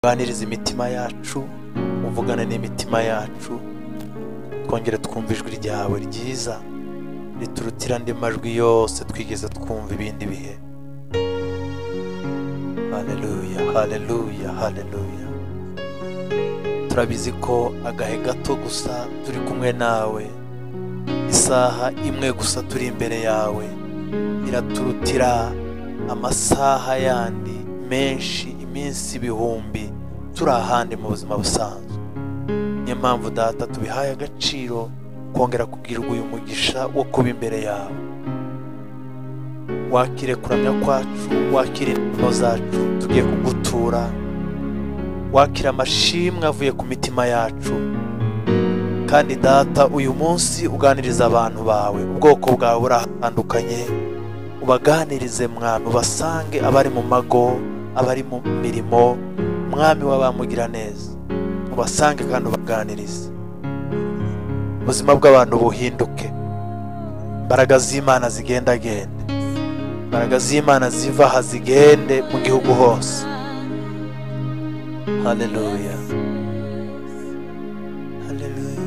Uganirize imitima yacu, uvugane n'imitima yacu, twongere twumva ijwi ryawe ryiza riturutira andi majwi yose twigeze twumva ibindi bihe. Haleluya, haleluya, haleluya. Turabizi ko agahe gato gusa turi kumwe nawe, isaha imwe gusa turi imbere yawe iraturutira amasaha yandi menshi, iminsi ibihumbi turi ahandi mu buzima busanzwe. Niyo mpamvu Data tubihaye agaciro kongera kubwirwa uyu mugisha wo kuba imbere yawe. Wakire kuramya kwacu, wakire indirimbo zacu tugiye kugutura, wakire amashimwe avuye ku mitima yacu. Kandi Data uyu munsi uganiriza abantu bawe, ubwoko bwawe burahatandukanye, ubaganirize Mwami, ubasange abari mu mago, abari mu mirimo, Mwami w'abamugira neza, ubasange kandi ubaganirize. Ubuzima bw'abantu buhinduke, imbaraga z'Imana zigendagende, imbaraga z'Imana ziva aha zigende mu gihugu hose. Haleluya, haleluya.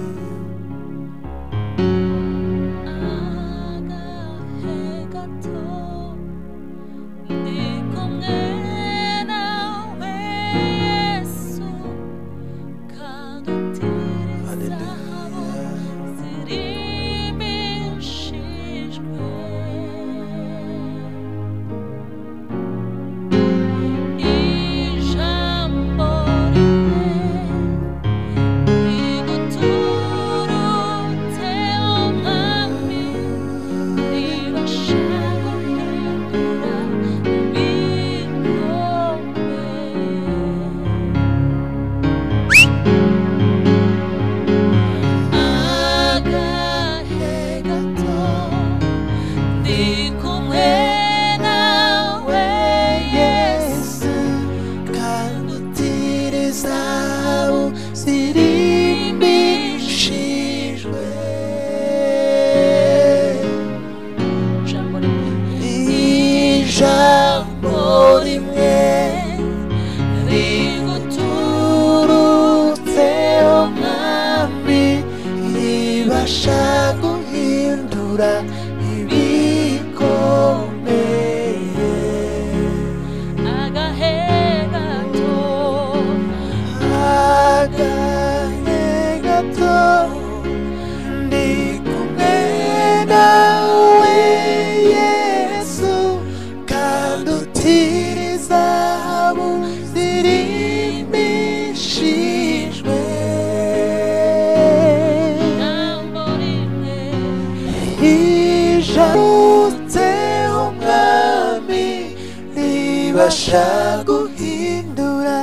Guhindura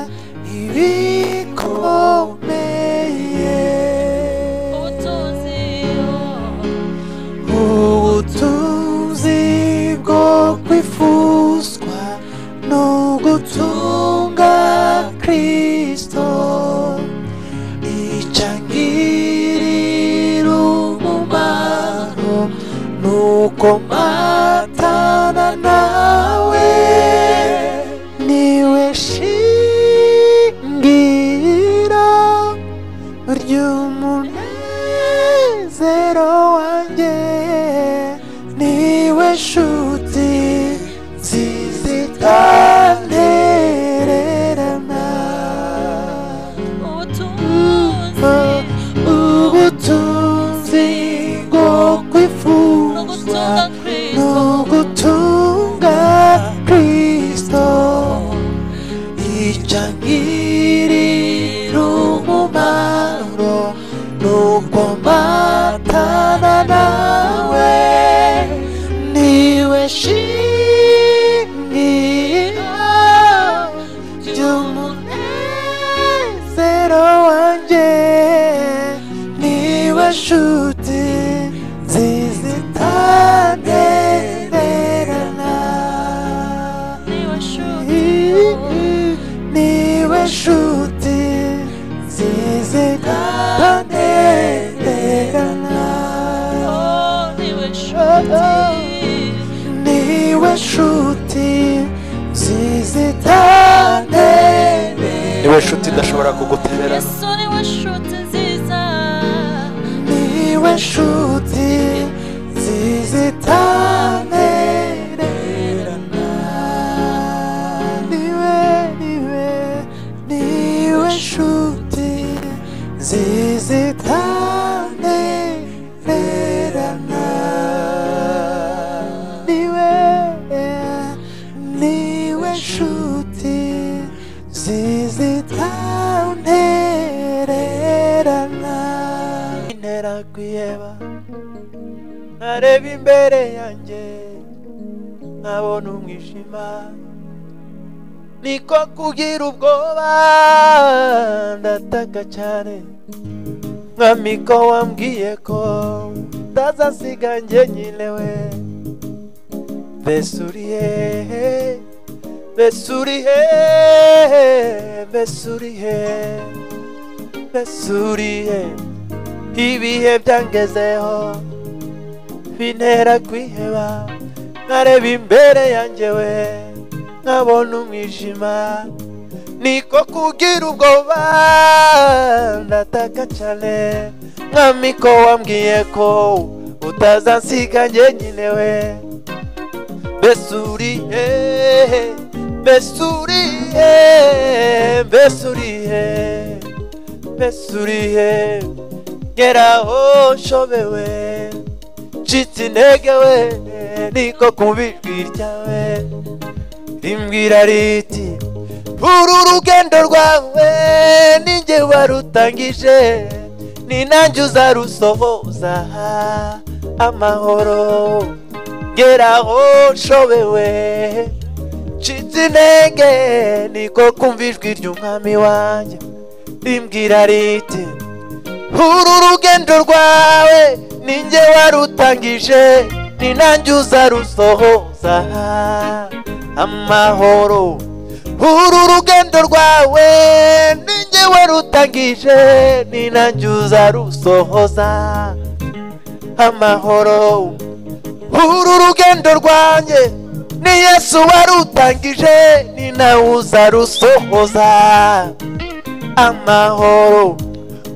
ibikomeye, ubutunzi bwo kwifuzwa no gutunga Kristo, icangirira umumaro nuko matana nawe, niwe shingira ry'umunezero wanjye, niwe shuti nziza itantererana. Ubutunzi bwo kwifuzwa no gutunga Kristo, icangirira umumaro nuko matana nawe, niwe shingira ry'umunezero wanjye, niwe shuti nziza itantererana, niwe shuti nziza itantererana, niwe shuti nziza itantererana. Niwe Shuti idashobora kugutererana. Yesu niwe shuti nziza. Niwe shuti nziza itanererana. Niwe, niwe, niwe shuti nziza itanererana. Niwe, niwe shuti nziza itanererana. Intera kwiheba, nkareba imbere yanjye nkabona umwijima, niko kugira ubwoba ndataka cyane. Mwami ko wambwiye ko utazasiga njye nyine we, mbese uri hehe, mbese uri hehe, mbese uri hehe, mbese uri hehe. Ibihe byangezeho bintera kwiheba, nkareba imbere yanjye we nkabona umwijima, niko kugira ubwoba ndataka cyane. Mwami ko wambwiye ko utazansiga njye nyine we, mbese uri hehe, mbese uri hehe, mbese uri hehe, mbese uri hehe. Ngeraho nshobewe ncitse intege we, niko kumva ijwi ryawe rimbwira riti uru rugendo rwawe ninjye warutangije, ni nanjye uzarusohoza amahoro. Ngeraho nshobewe ncitse intege, niko kumva ijwi ry'umwami wanjye rimbwira riti uru rugendo rwawe ninjye warutangije, ni nanjye uzarusohoza amahoro. Uru rugendo rwawe ninjye warutangije, ni nanjye uzarusohoza amahoro. Uru rugendo rwanjye ni Yesu warutangije, ni nawe uzarusohoza amahoro.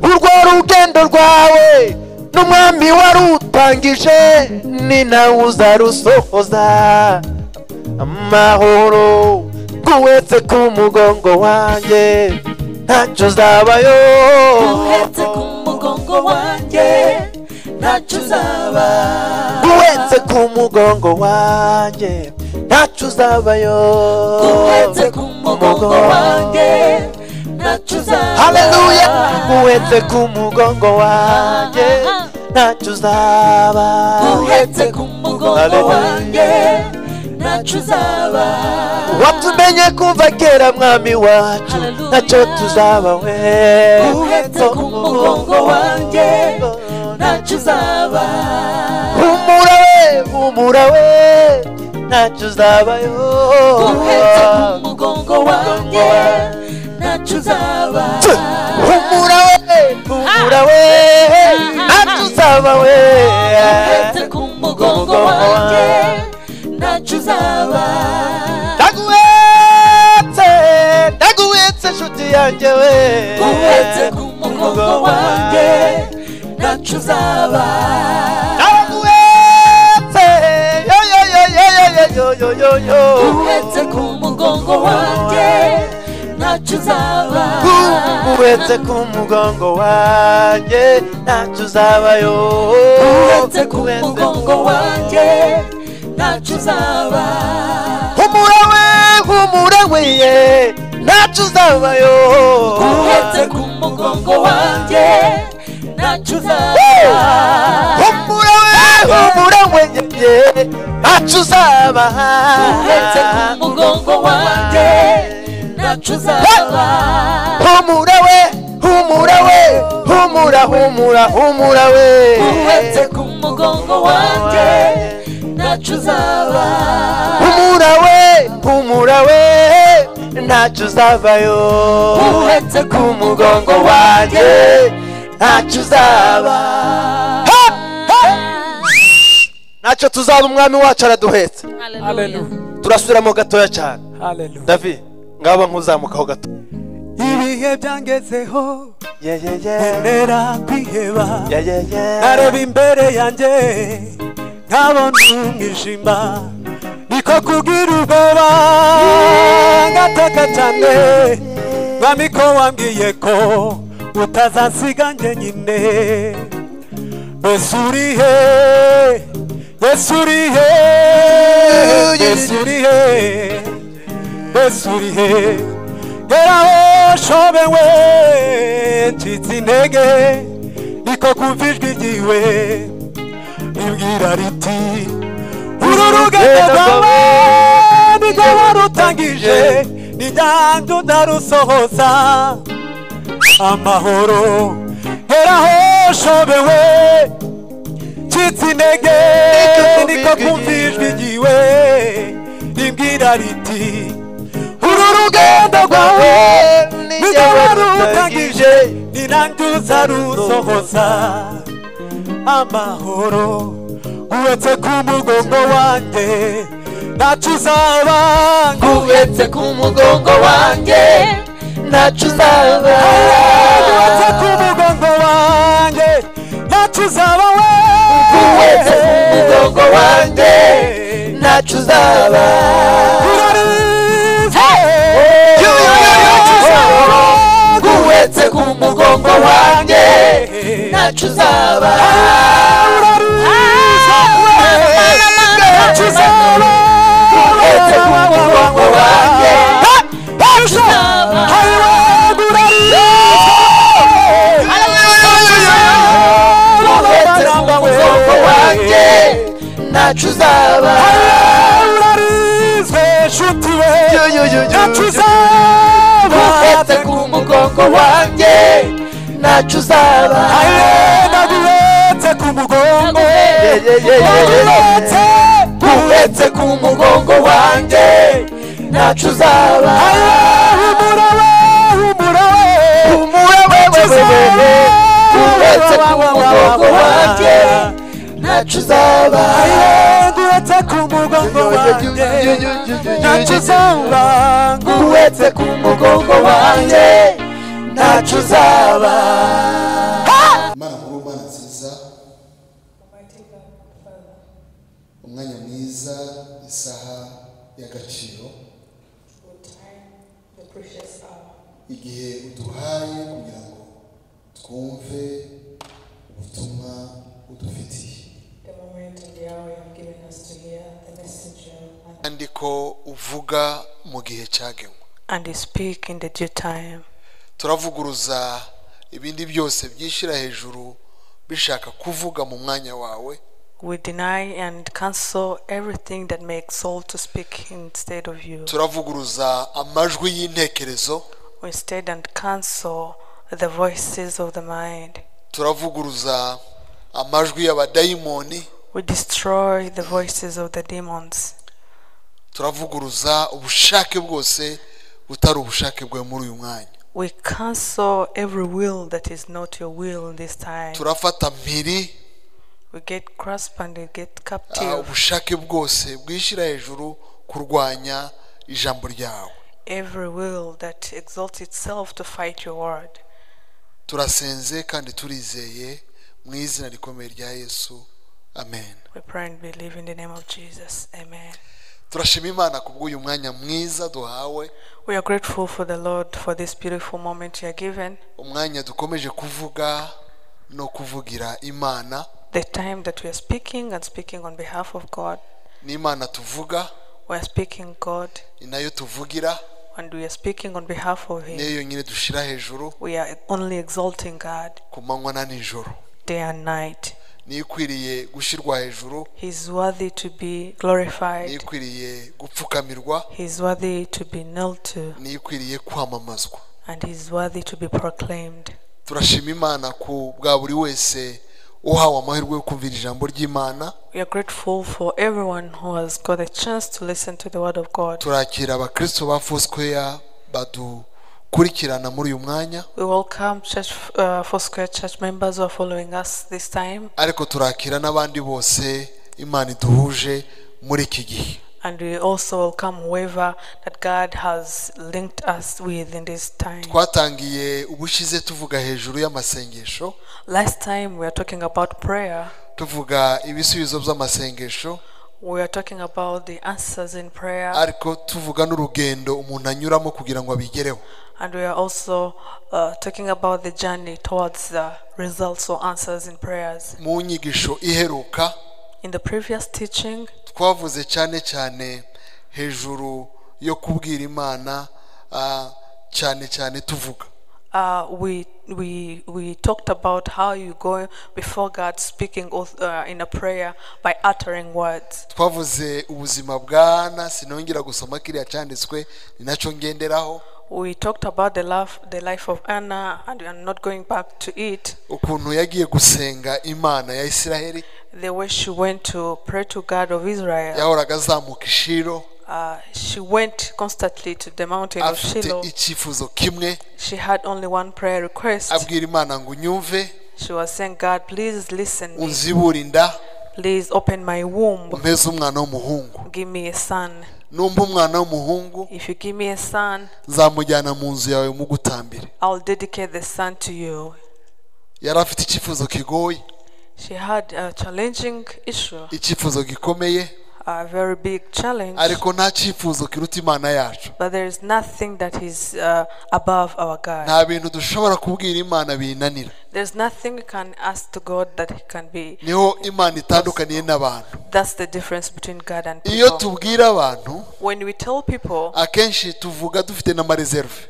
Urwo rugendo rwawe n'umwami warutangije, ni nawe uzarusohoza amahoro. Nguhetse ku mugongo wanjye ntacyo uzabayo. Nguhetse ku mugongo wanjye ntacyo uzaba. Nguhetse ku mugongo wanjye ntacyo uzabayo. Nguhetse ku mugongo wanjye ntacyo uzaba. Haleluya. Nguhetse ku mugongo wanjye ntacyo uzaba. Nguhetse ku mugongo wanjye ntacyo uzaba. Watumenye kuva kera mwami wacu, Haleluya. ntacyo tuzaba we. Nguhetse ku mugongo wanjye ntacyo uzaba. Humura we, humura we, ntacyo uzabayo. Nguhetse ku mugongo wanjye ntacyo uzaba. Humura we, humura we, ntacyo uzaba we. Nguhetse ku mugongo wanjye ntacyo uzaba. Ndaguhetse, ndaguhetse nshuti yanjye we. Nguhetse ku mugongo wanjye ntacyo uzaba. Ndaguhetse, yo yo yo yo yo yo yo yo yo. Nguhetse ku mugongo wanjye ntacyo uzaba. Nguhetse ku mugongo wanjye ntacyo uzabayo. Nguhetse ku mugongo wanjye ntacyo uzaba. Humura we, humura we, ntacyo uzabayo. Nguhetse ku mugongo wanjye ntacyo uzaba. Humura we, humura we, ntacyo uzaba. Nguhetse ku mugongo wanjye ntacyo uzaba. Humura we, humura we, humura, humura, humura we. Nguhetse ku mugongo wanjye ntacyo uzaba. Humura we, humura we, ntacyo uzabayo. Nguhetse ku mugongo wanjye ntacyo uzaba. Ntacyo tuzaba, umwami wacu araduhetse. Haleluya. Turasubiramo gatoya cyane. Haleluya. David, ngaba nkuzamukaho gato. Ibihe byangezeho nkenera kwiheba, nareba imbere yanjye nkabona umwijima, niko kugira ubwoba ngataka cyane. Mwami ko wambwiye ko utazansiga njye nyine, Yesu uri he, Yesu uri he, Yesu uri he, Yesu uri he. Geraho shobewe ncitse intege, niko kumva ijwi ryiwe ribwira riti uru rugendo rwawe nirwo warutangije, ni nyange udarusohoza amahoro. Geraho shobewe ncitse intege, niko kumva ijwi ryiwe ribwira riti uru rugendo rwawe nirwo warutangije, ni nanjye uzarusohoza amahoro. Nguhetse ku mugongo wanjye ntacyo uzaba, Nguhetse ku mugongo wanjye ntacyo uzaba, nguhetse ku mugongo wanjye ntacyo uzaba we, Nguhetse ku mugongo wanjye ntacyo uzaba. Nguhetse ku mugongo wanjye ntacyo uzaba, nguhetse ku mugongo wanjye ntacyo uzaba, nguhetse ku mugongo wanjye ntacyo uzaba. Nguhetse ku mugongo wanjye ntacyo uzaba, Nguhetse ku mugongo, nguhetse ku mugongo wanjye ntacyo uzaba, humura we, nguhetse ku mugongo wanjye ntacyo uzaba, nguhetse ku mugongo wanjye ntacyo uzaba, nguhetse ku mugongo wanjye ntacyo uzaba. Imana nkuru, Mana nziza, umwanya mwiza, isaha y'agaciro, igihe uduhaye kugira ngo twumve ubutumwa udufitiye. Kandi ko uvuga mu gihe cyagenwe. And you speak in the due time. Turavuguruza ibindi byose byishyira hejuru bishaka kuvuga mu mwanya wawe. We deny and cancel everything that may exalt to speak instead of you. Turavuguruza amajwi y'intekerezo. We instead and cancel the voices of the mind. Turavuguruza amajwi y'abadayimoni. We destroy the voices of the demons. Turavuguruza ubushake bwose butari ubushake bwawe muri uyu mwanya. We cancel every will that is not your will in this time. Turafata mpiri. We get grasped and we get captive. Ubushake bwose bwishyira hejuru kurwanya ijambo ryawe. Every will that exalts itself to fight your word. Turasenze kandi turizeye mu izina rikomeye rya Yesu. Amen. We pray and believe in the name of Jesus. Amen. Turashima Imana kubw'uyu mwanya mwiza duhawe. We are grateful for the Lord for this beautiful moment you are given. Umwanya dukomeje kuvuga no kuvugira Imana. The time that we are speaking and speaking on behalf of God. Ni Imana tuvuga. We are speaking God. Ni nayo tuvugira. And we are speaking on behalf of Him. Niyo yonyine dushira hejuru. We are only exalting God. Ku manywa na nijoro. Day and night. Niyo ikwiriye gushyirwa hejuru. He is worthy to be glorified. Niyo ikwiriye gupfukamirwa. He is worthy to be knelt to. Niyo ikwiriye kwamamazwa. And he is worthy to be proclaimed. Turashima Imana ku bwa buri wese uhawe amahirwe yo kumvira ijambo ry'Imana. We are grateful for everyone who has got a chance to listen to the word of God. Turakira abakristo ba Foursquare badukurikirana muri uyu mwanya. We welcome church, Foursquare church members who are following us this time. Ariko turakira n'abandi bose Imana iduhuje muri iki gihe. And we also welcome whoever that God has linked us with in this time. Twatangiye ubushize tuvuga hejuru y'amasengesho. Last time we were talking about prayer. Tuvuga ibisubizo by'amasengesho. We are talking about the answers in prayer. Ariko tuvuga n'urugendo umuntu anyuramo kugira ngo abigereho. And we are also talking about the journey towards the results or answers in prayers. Mu nyigisho iheruka, in the previous teaching, twavuze cyane cyane hejuru yo kubwira Imana, cyane cyane tuvuga. We talked about how you go before God speaking in a prayer by uttering words. Twavuze ubuzima bwa Ana, sinongera gusoma kiriya cyanditswe, ni nacyo ngenderaho. We talked about the life of Anna, and we are not going back to it. Ukuntu yagiye gusenga Imana ya Isiraheli. The way she went to pray to God of Israel. Yahoraga azamuka i Shilo. She went constantly to the mountain of Shiloh. Afite icyifuzo kimwe. She had only one prayer request. Abwira Imana ngo unyumve. She was saying, God, please listen me. Unzibure inda. Please open my womb. Umpeze umwana w'umuhungu. Give me a son. Numba umwana w'umuhungu, if you give me a son, nzamujyana mu nzu yawe mugutambire. I'll dedicate the son to you. Yari afite icyifuzo kigoye. She had a challenging issue. Icyifuzo gikomeye. A very big challenge. Ariko nta cyifuzo kiruta Imana yacu. But there is nothing that is above our God. Nta bintu dushobora kubwira Imana binanira. There's nothing we can ask to God that he can be. Niho Imana itandukaniye n'abantu. That's the difference between God and people. Iyo tubwira abantu, when we tell people, akenshi tuvuga dufite na reserve.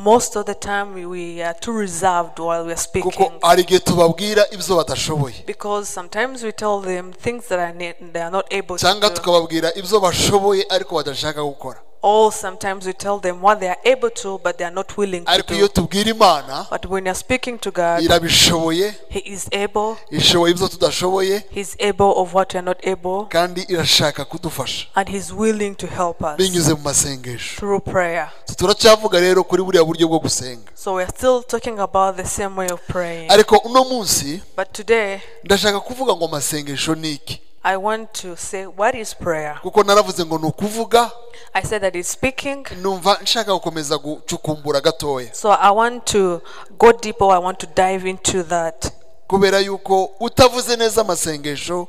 Most of the time we are too reserved while we are speaking. Kuko hari igihe tubabwira ibyo badashoboye. Because sometimes we tell them things that they are not able to Cyangwa do. tukababwira ibyo bashoboye ariko badashaka gukora. Or sometimes we tell them what they are able to, but they are not willing to Ariko do. iyo tubwira Imana, but when you are speaking to God, irabishoboye. He is able. Ishoboye ibyo tudashoboye. He is able of what we are not able. Kandi irashaka kudufasha. And He is willing to help us. Binyuze mu masengesho. Through prayer. Turacyavuga rero kuri buriya buryo bwo gusenga. So we are still talking about the same way of praying. Ariko uno munsi, but today, ndashaka kuvuga ngo amasengesho ni iki? I want to say, what is prayer? Kuko naravuze ngo ni ukuvuga. I said that it's speaking. Numva nshaka gukomeza gucukumbura gatoya. So I want to go deeper. I want to dive into that. Kubera yuko utavuze neza amasengesho,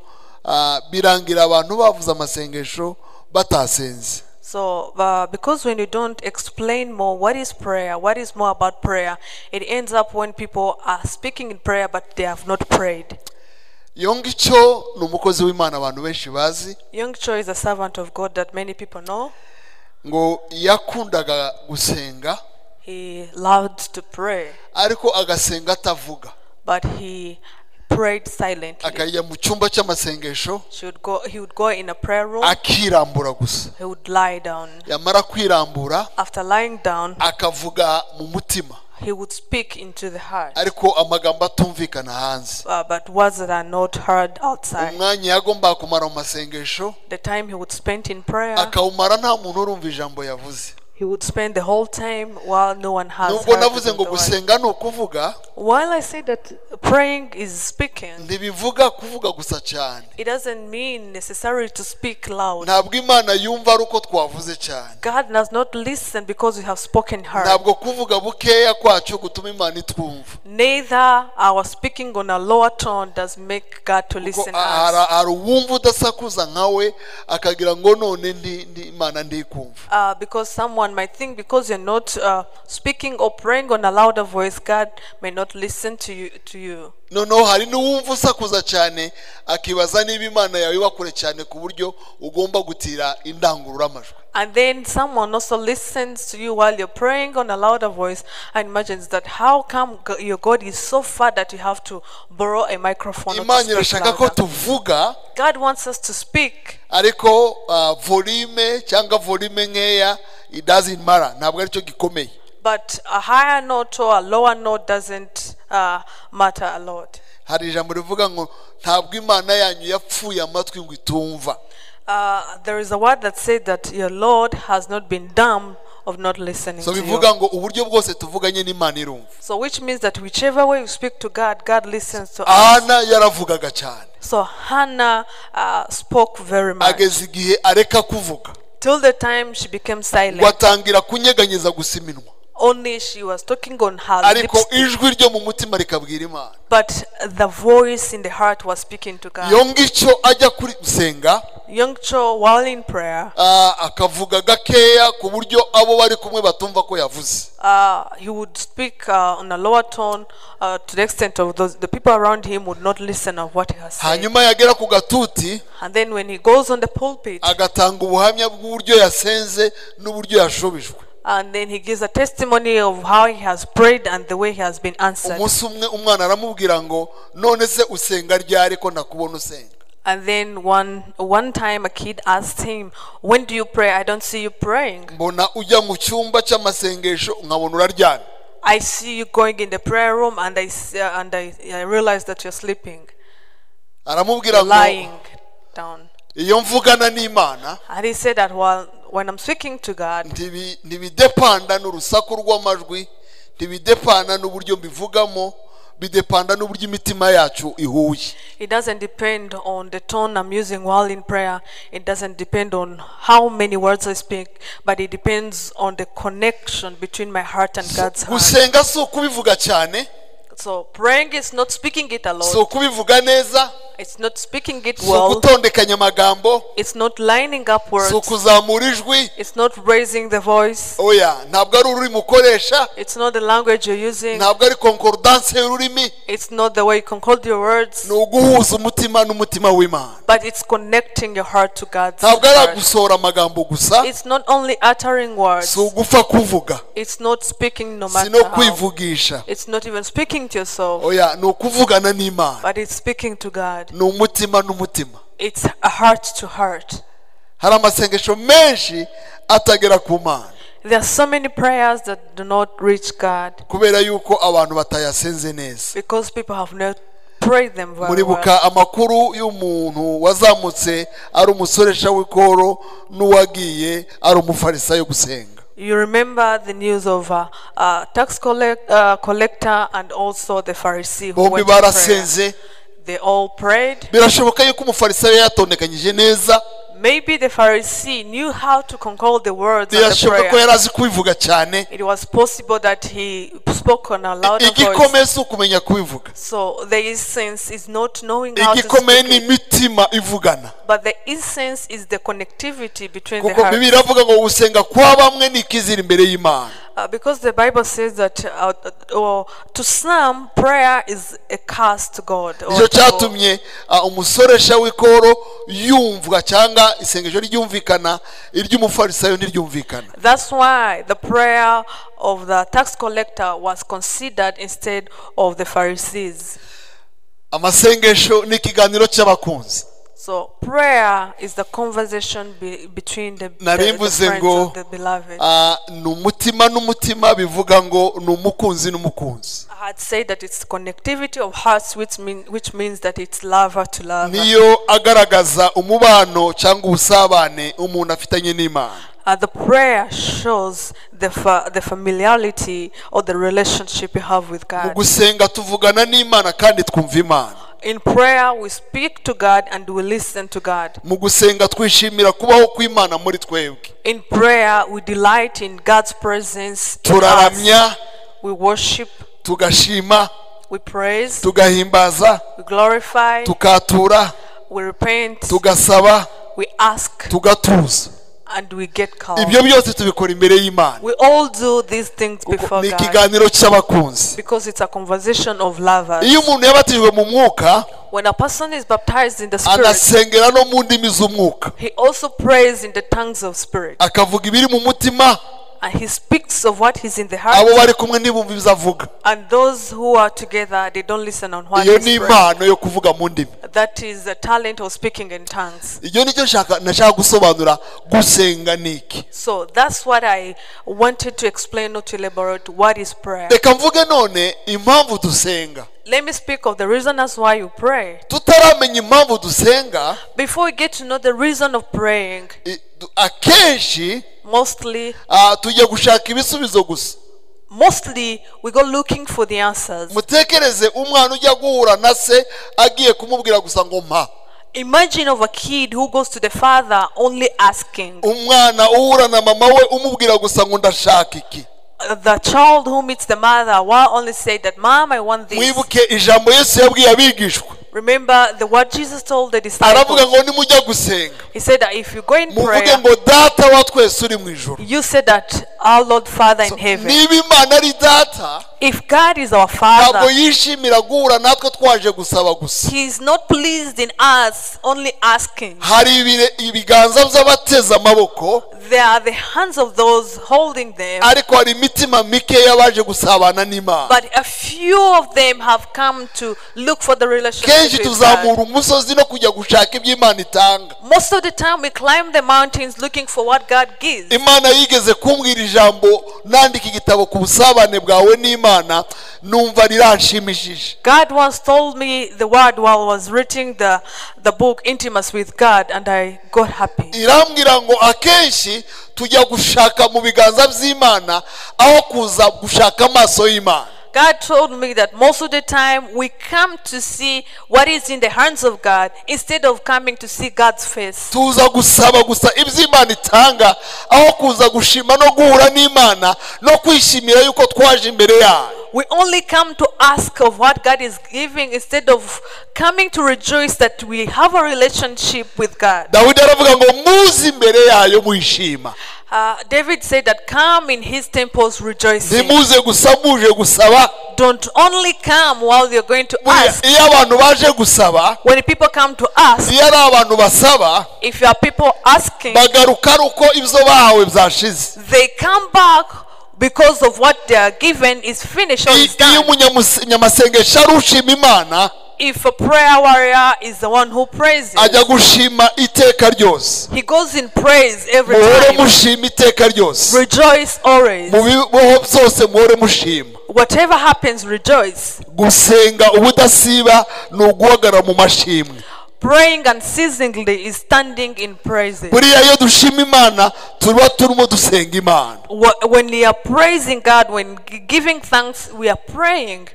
birangira abantu bavuze amasengesho batasenze. So because when you don't explain more what is prayer, what is more about prayer, it ends up when people are speaking in prayer but they have not prayed. Yonggi Cho ni umukozi w'Imana abantu benshi bazi. Yonggi Cho is a servant of God that many people know. Ngo yakundaga gusenga. He loved to pray. Ariko agasenga atavuga. But he prayed silently. Akajya mu cyumba cy'amasengesho. He would go in a prayer room. Akirambura gusa. He would lie down. Yamara kwirambura, after lying down, akavuga mu mutima. He would speak into the heart. Ariko amagambo atumvikana hanze. But words that are not heard outside. Umwanya yagombaga kumara mu masengesho, the time he would spend in prayer, akawumara nta muntu urumva ijambo yavuze. He would spend the whole time while no one has Nubwo heard navuze the ngo word. gusenga ni ukuvuga, While I say that praying is speaking, ntibivuga kuvuga gusa cyane. It doesn't mean necessarily to speak loud. Ntabwo Imana yumva ari uko twavuze cyane. God does not listen because we have spoken hard. Ntabwo kuvuga bukeya kwacu gutuma Imana itwumva. Neither our speaking on a lower tone does make God to listen us. Hari uwumva udasakuza nkawe akagira ngo none Imana ndikumva. Because someone might think because you're not speaking or praying on a louder voice, God may not listen to you. Noneho hari n'uwumva usakuza cyane akibaza niba Imana yawe iba kure cyane ku buryo ugomba gutira indangururamajwi. And then someone also listens to you while you're praying on a louder voice and imagines that how come your God is so far that you have to borrow a microphone or to Imana speak irashaka ko louder. tuvuga, God wants us to speak. ariko volume cyangwa volume nkeya it doesn't matter, ntabwo aricyo gikomeye. But a higher note or a lower note doesn't matter a lot. Hari ijambo rivuga ngo ntabwo Imana yanyu yapfuye amatwi ngo itumva. There is a word that said that your Lord has not been dumb of not listening So to you. bivuga ngo uburyo bwose tuvuganye n'Imana irumva. So which means that whichever way you speak to God, God listens to us. Ana yaravugaga cyane. So Hannah spoke very much. Ageze igihe areka kuvuga. Till the time she became silent. Watangira kunyeganyeza gusa iminwa. Only she was talking on her Ariko lips. ijwi ryo mu mutima rikabwira Imana. But the voice in the heart was speaking to God. Yongicyo ajya kuri gusenga, Young Cho, while in prayer, akavuga gakeya ku buryo abo bari kumwe batumva ko yavuze. He would speak on a lower tone to the extent of those, the people around him would not listen of what he has said. Hanyuma yagera ku gatuti, And then when he goes on the pulpit, agatanga ubuhamya bw'uburyo yasenze n'uburyo yashubijwe. And then he gives a testimony of how he has prayed and the way he has been answered. Umunsi umwe umwana aramubwira ngo none se usenga ryari ko nakubona usenga. And then one time a kid asked him, "When do you pray? I don't see you praying. Mbona ujya mu cyumba cy'amasengesho nkabona uraryamye. I see you going in the prayer room and I realize that you're sleeping." Aramubwira ngo Lying down. Iyo mvugana n'Imana And he said that when I'm speaking to God, ntibidepanda n'urusaku rw'amajwi, ntibidepanda n'uburyo mbivugamo, bidepanda n'uburyo imitima yacu ihuye. It doesn't depend on the tone I'm using while in prayer. It doesn't depend on how many words I speak, but it depends on the connection between my heart and God's heart. Gusenga si ukubivuga cyane, So praying is not speaking it a lot. Si ukubivuga neza, It's not speaking it si well. ukutondekanya amagambo, It's not lining up words. si ukuzamura ijwi. It's not raising the voice. Oya, ntabwo ari ururimi ukoresha. It's not the language you're using. Ntabwo ari concordance y'ururimi. It's not the way you conclude your words. Ni uguhuza umutima n'umutima w'Imana. But it's connecting your heart to God's Ntabwo ari heart. gusohora amagambo gusa. It's not only uttering words. Si ugufa kuvuga. It's not speaking no Si matter no how. kwivugisha. It's not even speaking to yourself. Oya, ni ukuvugana n'Imana. But it's speaking to God. Ni umutima n'umutima. It's a heart to heart. Hari amasengesho menshi atagera ku Mana. There are so many prayers that do not reach God. Kubera yuko abantu batayasenze neza. Because people have not prayed them very well. Muribuka amakuru y'umuntu wazamutse ari umusoresha w'ikoro n'uwagiye ari umufarisayo gusenga. You remember the news of a tax collector and also the Pharisee who Bombi went to prayer. barasenze. They all prayed. Birashoboka yuko umufarisayo yatondekanyije neza. Maybe the Pharisee knew how to control the words and the Birashoboka ko prayer. yari azi kubivuga cyane. It was possible that he spoke on a louder voice. Igikomeye si ukumenya kubivuga. So the essence is not knowing how to Igikomeye speak ni it, imitima ivugana. but the essence is the connectivity between the Kuko heart. Bibiliya iravuga ngo gusenga kwa bamwe ni ikizira imbere y'Imana. Because the Bible says that to some prayer is a curse to God. Nicyo cyatumye umusoresha w'ikoro yumvwa cyangwa isengesho ryumvikana, iry'umufarisayo ntiryumvikana. That's why the prayer of the tax collector was considered instead of the Pharisees. Amasengesho ni ikiganiro cy'abakunzi. So prayer is the conversation between the friends ngo, of the beloved. Ni umutima n'umutima bivuga ngo ni umukunzi n'umukunzi. I had said that it's connectivity of hearts, which means that it's lover to lover. Niyo agaragaza umubano cyangwa ubusabane umuntu afitanye n'Imana. The prayer shows the familiarity or the relationship you have with God. Mu gusenga tuvugana n'Imana kandi twumva Imana. In prayer we speak to God and we listen to God. Mu gusenga twishimira kubaho kw'Imana muri twebwe. In prayer we delight in God's presence. Turaramya. We worship. Tugashima. We praise. Tugahimbaza. We glorify. Tukatura. We repent. Tugasaba. We ask. Tugatuza. And we get calm. Ibyo byose tubikora imbere y'Imana. We all do these things before Ni God. ikiganiro cy'abakunzi. Because it's a conversation of lovers. Iyo umuntu yabatijwe mu mwuka, when a person is baptized in the Spirit, anasengera no mu ndimi z'umwuka. He also prays in the tongues of Spirit. Akavuga ibiri mu mutima. And he speaks of what is in the heart. Abo bari kumwe ntibumva ibyo avuga. And those who are together, they don't listen on what Iyo he's ni praying. impano yo kuvuga mu ndimi. That is the talent of speaking in tongues. Iyo nicyo nashaka gusobanura gusenga niki. So that's what I wanted to explain, not to elaborate what is prayer. Reka mvuge none impamvu dusenga. Let me speak of the reason as why you pray. Tutaramenya impamvu dusenga, Before we get to know the reason of praying, akenshi Mostly, tujya gushaka ibisubizo gusa. Mostly we go looking for the answers. Mutekereze umwana ujya guhura na se agiye kumubwira gusa ngo mpa. Imagine of a kid who goes to the father only asking. Umwana uhura na mama we umubwira gusa ngo ndashaka iki. The child who meets the mother while only say that, Mom, I want this. Mwibuke ijambo Yesu yabwiye abigishwa. Remember the word Jesus told the Aravuga disciples. ngo nimujya gusenga, He said that if you go in muvuge prayer, ngo data wa twese uri mu ijuru. you said that our Lord Father in heaven. Niba Imana ari data, If God is our ntabwo Father, yishimira guhura natwe twaje gusaba gusa. He is not pleased in us only asking. Hari ibiganza by'abateze amaboko, There are the hands of those holding them, ariko hari imitima mike y'abaje gusabana n'Imana. but a few of them have come to look for the relationship Kenshi with God. tuzamura umusozi no kujya gushaka ibyo Imana itanga. Most of the time we climb the mountains looking for what God gives. Imana yigeze kumbwira ijambo nandika igitabo ku busabane bwawe n'Imana, numva riranshimishije. God once told me the word while I was reading the book Intimacy with God, and I got happy. Irambwira ngo akenshi tujya gushaka mu biganza by'Imana aho kuza gushaka amaso y'Imana. God told me that most of the time we come to see what is in the hands of God instead of coming to see God's face. Tuza gusaba gusa ibyo Imana itanga aho kuza gushima no guhura n'Imana no kwishimira yuko twaje imbere yayo. We only come to ask of what God is giving instead of coming to rejoice that we have a relationship with God. Dawidi aravuga ngo muze imbere yayo mwishima. David said that come in his temples rejoicing. Ntimuze gusa muje gusaba. Don't only come while you're going to ask. Iyo abantu baje gusaba, When people come to ask, iyo ari abantu basaba, if you are people asking, bagaruka ari uko ibyo bahawe byashize. they come back because of what they are given is finished or is Iyo done. umunyamasengesho ari ushima Imana, If a prayer warrior is the one who praises, ajya gushima iteka ryose. he goes in praise every Muhore time. mushima iteka ryose. Rejoice always. Mu bibaho byose muhore mushima. Whatever happens, rejoice. Gusenga ubudasiba ni uguhagarara mu mashimwe. Praying unceasingly is standing in praises. Buriya iyo dushima Imana tuba turimo dusenga Imana. When we are praising God, when giving thanks, we are praying.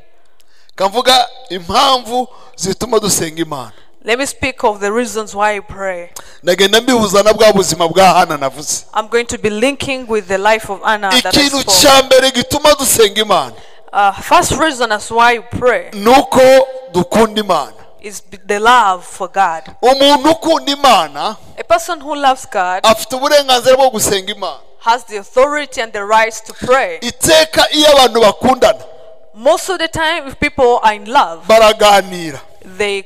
Kavuga impamvu zituma dusenga Imana. Let me speak of the reasons why I pray. Nagenda mbihuza na bwa buzima bwa Hana navuze. I'm going to be linking with the life of Anna that I Ikintu spoke. cya mbere gituma dusenga Imana First reason as why we pray nuko dukunda Imana. is the love for God. Umuntu ukunda Imana A person who loves God afite uburenganzira bwo gusenga Imana. has the authority and the rights to pray. Iteka iyo abantu bakundana, Most of the time, if people are in love, baraganira. they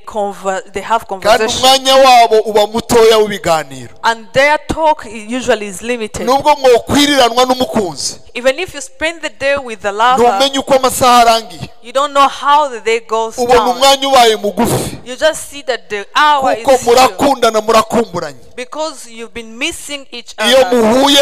have Kandi conversation, umwanya wabo uba mutoya w'ibiganiro. and their talk usually is limited. Nubwo mwokwiriranwa n'umukunzi, Even if you spend the day with the lover, ntumenye uko amasaha arangiye. you don't know how the day goes Ubona down. umwanya ubaye mugufi. You just see that the hour Kuko is few murakundana murakumburanye. because you've been missing each Iyo other. muhuye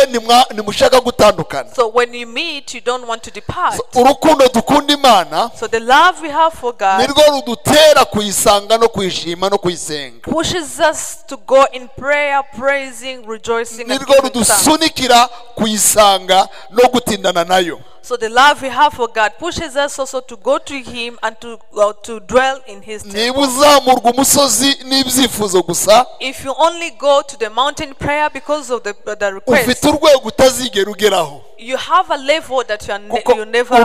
ntimushaka gutandukana. So when you meet, you don't want to depart. Urukundo dukunda Imana So the love we have for God nirwo rudutera kuyisanga no kuyishima no kuyisenga. pushes us to go in prayer, praising, rejoicing, and Nirwo giving thanks. rudusunikira kuyisanga no gutindana nayo. So the love we have for God pushes us also to go to Him and to dwell in His Niba temple. uzamurwa umusozi n'ibyifuzo gusa, If you only go to the mountain prayer because of the request, ufite urwego utazigera ugeraho. you have a level that you are Kuko you uri never,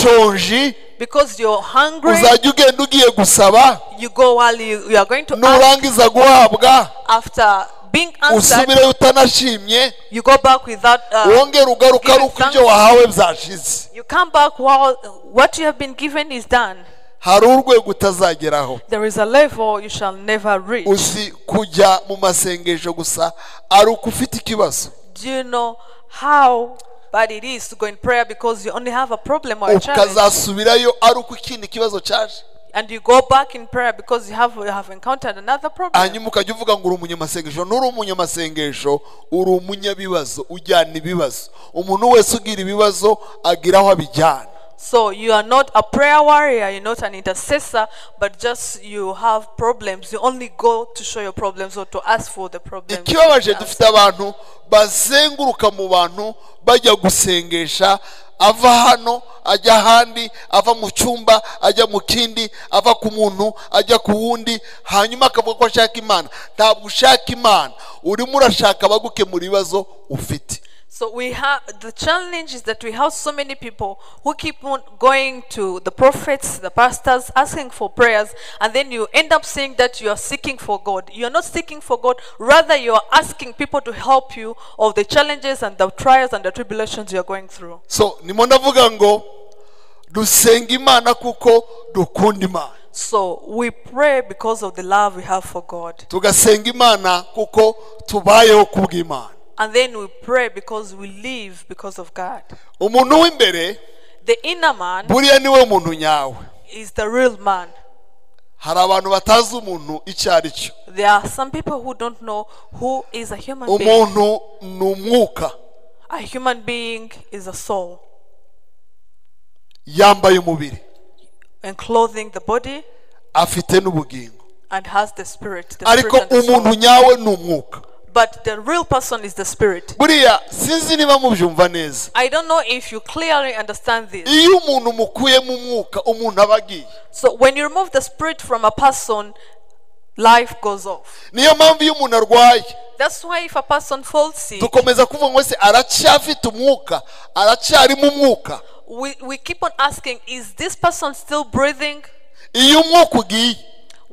umushonji, because you're hungry. uzajya ugenda ugiye gusaba, You go while you are going to ask. nurangiza guhabwa, After being answered, usubireyo utanashimye, you go back without. wongere ugaruka ari uko ibyo wahawe byashize. You come back while what you have been given is done. Hari urwego utazageraho. There is a level you shall never reach. Uzi kujya mu masengesho gusa ari uko ufite ikibazo. Do you know how bad it is to go in prayer because you only have a problem or a challenge, Ukazasubirayo ari uko ikindi kibazo cyaje. and you go back in prayer because you have encountered another problem? Hanyuma ukajya uvuga ngo uri umunyamasengesho. Nturi umunyamasengesho, uri umunyabibazo, ujyana ibibazo. Umuntu wese ugira ibibazo agira aho abijyana. So you are not a prayer warrior, you're not an intercessor, but just you have problems. You only go to show your problems or to ask for the problems. Ikibabaje, dufite abantu bazenguruka mu bantu bajya gusengesha, ava hano ajya ahandi, ava mu cyumba ajya mu kindi, ava ku muntu ajya ku wundi, hanyuma akavuga ko ashaka Imana. Ntabwo ushaka Imana, urimo urashaka abagukemura ibibazo ufite. So we have the challenge is that we have so many people who keep on going to the prophets, the pastors, asking for prayers, and then you end up saying that you are seeking for God. You are not seeking for God, rather you are asking people to help you of the challenges and the trials and the tribulations you are going through. So nimo ndavuga ngo dusenga Imana kuko dukunda Imana. So we pray because of the love we have for God. Tugasenga Imana kuko tubayeho kubw'Imana. And then we pray because we live because of God. Umuntu w'imbere, The inner man buriya niwe muntu nyawe. is the real man. Hari abantu batazi umuntu icyo ari cyo. There are some people who don't know who is a human being. Umuntu ni umwuka. A human being is a soul. Yambaye umubiri. Enclothing the body. Afite n'ubugingo. And has the spirit. The Ariko spirit and the soul. umuntu nyawe ni umwuka. But the real person is the spirit. Buriya sinzi niba mubyumva neza. I don't know if you clearly understand this. Iyo umuntu mukuyemo umwuka, umuntu aba agiye. So when you remove the spirit from a person, life goes off. Niyo mpamvu iyo umuntu arwaye, That's why if a person falls sick, dukomeza kuvuga ngo se aracyafite umwuka, aracyarimo umwuka. We keep on asking, is this person still breathing? Iyo umwuka ugiye,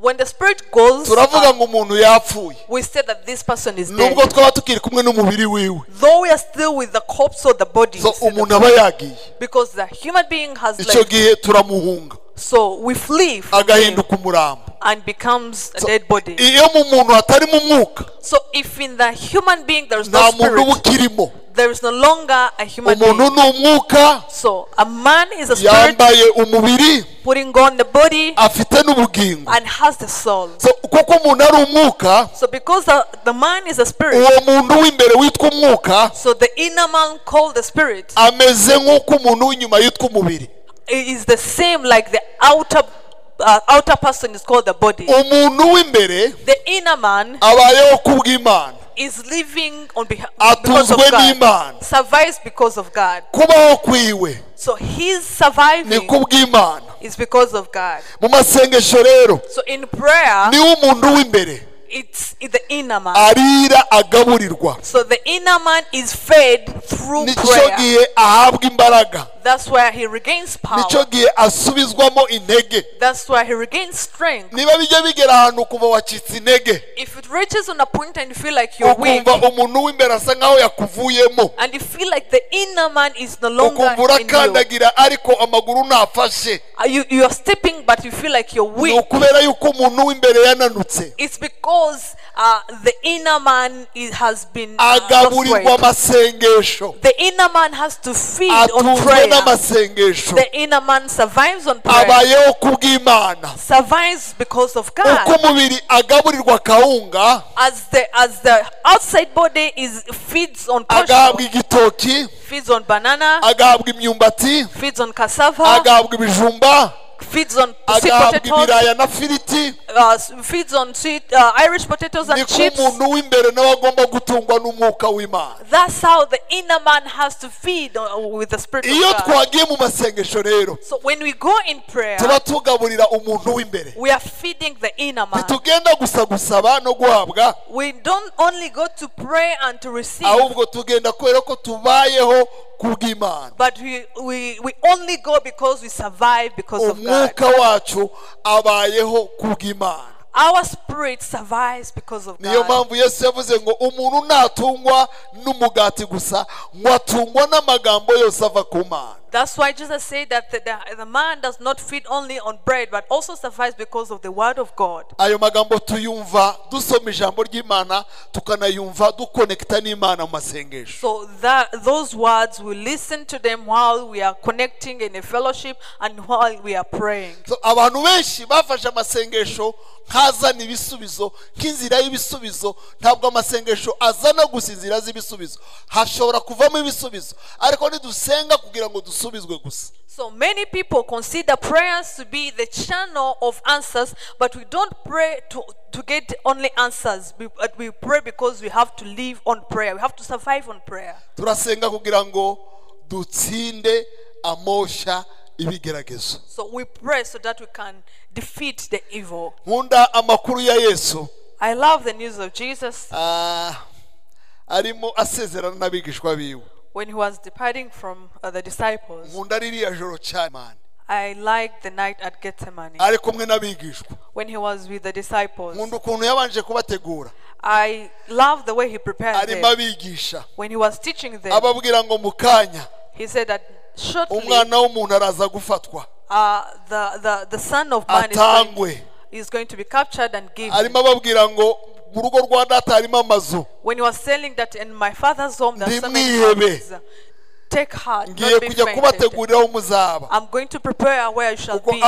When the spirit goes, turavuga ngo umuntu yapfuye. we say that this person is dead. Nubwo twaba tukiri kumwe n'umubiri wiwe. Though we are still with the corpse or the body. So umuntu aba yagiye. Because the human being has Icyo left. gihe turamuhunga. So we flee from him Agahinduka umurambo. and becomes a dead body. Iyo mu muntu hatarimo umwuka, So if in the human being there is no nta muntu uba spirit, ukirimo. there is no longer a human Umuntu being. ni umwuka. So a man is a spirit Yambaye umubiri, putting on the body afite n'ubugingo. and has the soul. So kuko umuntu ari umwuka, So because the man is a spirit, uwo muntu w'imbere witwa umwuka so the inner man called the spirit ameze nk'uko umuntu w'inyuma yitwa umubiri. is the same like the outer person is called the body. Umuntu w'imbere The inner man abayeho kubw'Imana. is living on because of Atunzwe God, n'Imana. survives because of God. Kubaho kwiwe So his surviving ni kubw'Imana. is because of God. Mu masengesho rero, So in prayer, niwe umuntu w'imbere it's the inner man. arira agaburirwa. So the inner man is fed through Nicyo prayer. gihe ahabwa imbaraga. That's where he regains power. Nicyo gihe asubizwamo intege. That's where he regains strength. Niba bijya bigera ahantu kuva wacitse intege, If it reaches on a point and you feel like you're weak, ukumva umuntu w'imbere asa nkaho yakuvuyemo, and you feel like the inner man is no longer ukumva in you, urakandagira ariko amaguru ntafashe, you are stepping but you feel like you're ni weak. ukubera yuko umuntu w'imbere yananutse. It's because the inner man has been lost Agaburirwa weight. amasengesho. The inner man has to feed on Atunzwe prayer. n'amasengesho. The inner man survives on prayer. Abayeho kubw'Imana. Survives because of Uko God. umubiri agaburirwa kawunga, As the outside body is feeds on agahabwa posho, igitoki, feeds on banana, agahabwa imyumbati, feeds on cassava, agahabwa ibijumba, feeds on sweet agahabwa potatoes, ibiraya na firiti, feeds on sweet Irish potatoes and niko chips. umuntu w'imbere nawe agomba gutungwa n'umwuka w'Imana. That's how the inner man has to feed with the spirit of Iyo God. twagiye mu masengesho rero, So when we go in prayer, tuba tugaburira umuntu w'imbere. we are feeding the inner man. Ntitugenda gusa gusaba no guhabwa, We don't only go to pray and to receive, ahubwo tugenda kubera ko tubayeho kubw'Imana. but we only go because we survive because of God. Umwuka wacu abayeho kubw'Imana. Our spirit survives because of Niyo God. mpamvu Yesu yavuze ngo umuntu ntatungwa n'umugati gusa, ngo atungwa n'amagambo yose ava ku Mana. That's why Jesus said that the man does not feed only on bread, but also survives because of the word of God. Ayo magambo tuyumva dusoma ijambo ry'Imana, tukanayumva dukonekita n'Imana mu masengesho. So that those words, we listen to them while we are connecting in a fellowship and while we are praying. So abantu benshi bafashe amasengesho nk'azana ibisubizo. ibisubizo nk'inzira y'ibisubizo. Ntabwo amasengesho azana gusa inzira z'ibisubizo, hashobora kuvamo ibisubizo, ariko ntidusenga kugira ngo dusubizwe gusa. So many people consider prayers to be the channel of answers, but we don't pray to get only answers. We pray because we have to live on prayer. We have to survive on prayer. Turasenga kugira ngo dutsinde amosha ibigeragezo. So we pray so that we can defeat the evil. Nkunda amakuru ya Yesu. I love the news of Jesus. Arimo asezerana n'abigishwa biwe. When he was departing from the disciples. Nkunda ririya joro cyane. I like the night at Gethsemane. Ari kumwe n'abigishwa. When he was with the disciples. Nkunda ukuntu yabanje kubategura. I love the way he prepared them. Arimo abigisha. When he was teaching them. Ababwira ngo mukanya. He said that shortly, umwana w'umuntu araza gufatwa. The Son of Man is going to be captured and given. Arimo ababwira ngo mu rugo rwa data harimo amazu. When he was saying that in my father's home there are so many houses, take heart, not be fainted. I'm going to prepare where you shall be.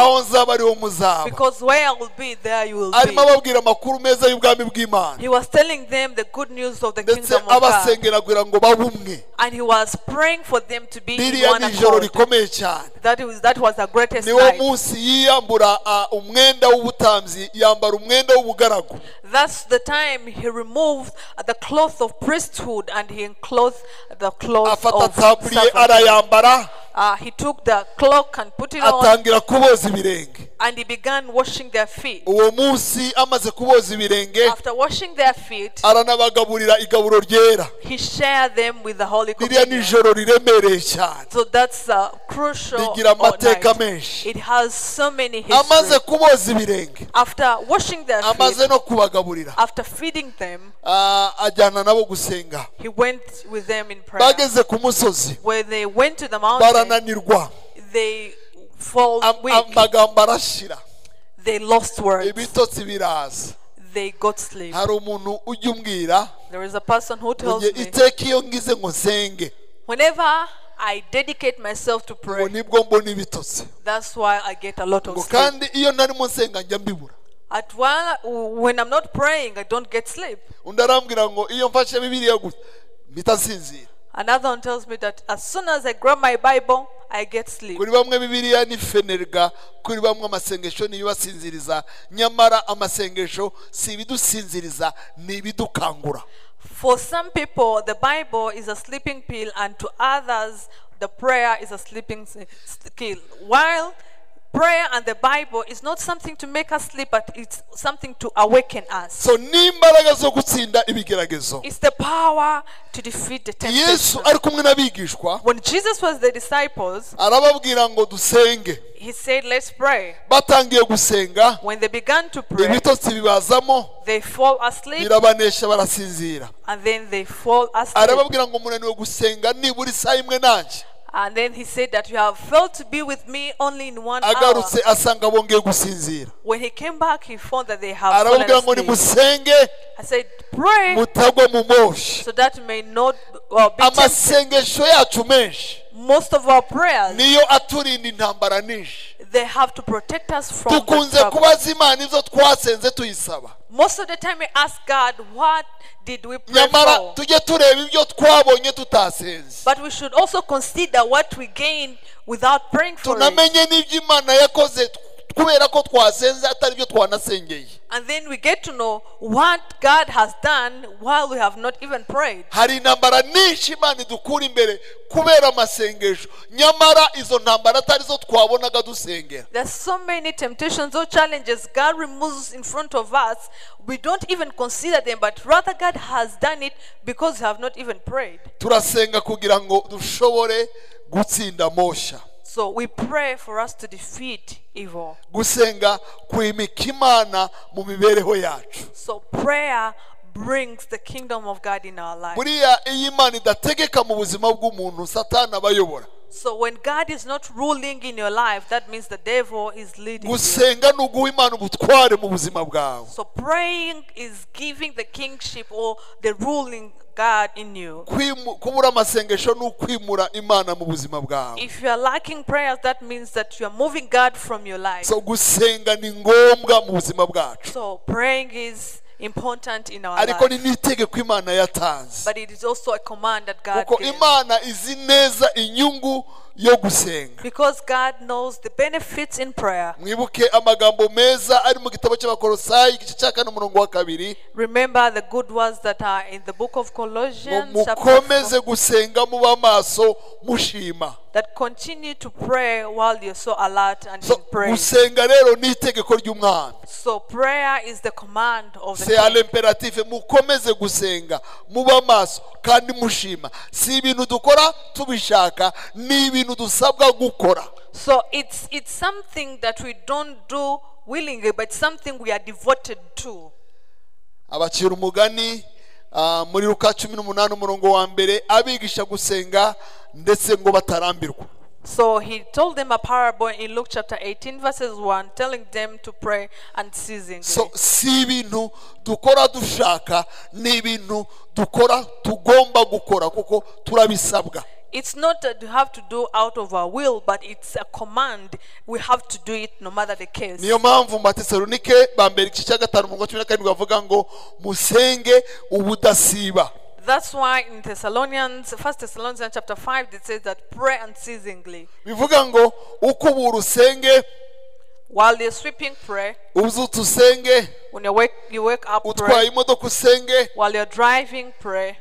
Because where I will be, there you will be. He was telling them the good news of the kingdom of God. And he was praying for them to be in one accord. That was the greatest night. That's the time he removed the cloth of priesthood and he enclosed the cloth of servanthood. He took the cloak and put it on, and he began washing their feet. After washing their feet, he shared them with the Holy Communion. So that's a crucial night. It has so many histories. After washing their feet, after feeding them, he went with them in prayer. When they went to the mountain, they fall weak. They lost words. They got sleep. There is a person who tells me, whenever I dedicate myself to pray, that's why I get a lot of sleep. When I'm not praying, I don't get sleep. Another one tells me that as soon as I grab my Bible, I get sleep. For some people, the Bible is a sleeping pill, and to others, the prayer is a sleeping skill. While prayer and the Bible is not something to make us sleep, but it's something to awaken us. So n'imbaraga zo gutsinda ibigeragezo. It's the power to defeat the temptation. Yesu ari kumwe n'abigishwa. When Jesus was the disciples, arababwira ngo dusenge. He said, let's pray. Batangiye gusenga. When they began to pray, ibitotsi bibazamo. They fall asleep. Birabanesha barasinzira. And then they fall asleep. Arababwira ngo munaniwe gusenga nibura isaha imwe nanjye. And then he said that you have failed to be with me only in 1 hour. When he came back, he found that they have fallen asleep. I said, pray so that you may not be tempted. Most of our prayers, they have to protect us from the trouble. Most of the time we ask God, what did we pray for? But we should also consider what we gained without praying for it. And then we get to know what God has done while we have not even prayed. There's so many temptations or challenges God removes in front of us. We don't even consider them, but rather God has done it because we have not even prayed. So we pray for us to defeat evil. So prayer brings the kingdom of God in our life. So when God is not ruling in your life, that means the devil is leading you. Gusenga ni uguha Imana ubutware mu buzima bwawe. So praying is giving the kingship or the ruling God in you. Kubura amasengesho ni ukwimura Imana mu buzima bwawe. If you are lacking prayers, that means that you are moving God from your life. So gusenga ni ngombwa mu buzima bwacu. So praying is important in our Ariko life. ni n'itegeko Imana yatanze. But it is also a command that God Kuko gave. Imana izi neza inyungu yo gusenga. Because God knows the benefits in prayer. Mwibuke amagambo meza ari mu gitabo cy'Abakolosayi igice cya 4 umurongo wa 2. Remember the good words that are in the book of Colossians chapter Mukomeze 4, gusenga muba maso mushima. that continue to pray while you're so alert and So in prayer. gusenga rero ni itegeko ry'Umwami. So prayer is the command of the C'est à king. l'impératif, mukomeze gusenga muba maso kandi mushima. Si ibintu dukora tubishaka, ni ibintu dusabwa gukora. So it's something that we don't do willingly, but something we are devoted to. Abacira umugani muri Luka 18 umurongo wa mbere, abigisha gusenga ndetse ngo batarambirwa. So he told them a parable in Luke chapter 18 verses 1, telling them to pray unceasingly. So si ibintu dukora dushaka, ni ibintu dukora tugomba gukora kuko turabisabwa. It's not that you have to do out of our will, but it's a command. We have to do it no matter the case. Niyo mpamvu mu Batesalonike ba mbere igice cya 5 umurongo wa 17 bavuga ngo musenge ubudasiba. That's why in Thessalonians, 1 Thessalonians chapter 5, it says that pray unceasingly. Bivuga ngo ukubura usenge, While you're sweeping, pray. ubyutse usenge, When you wake up, utwaye pray. imodoka usenge, While you're driving, pray.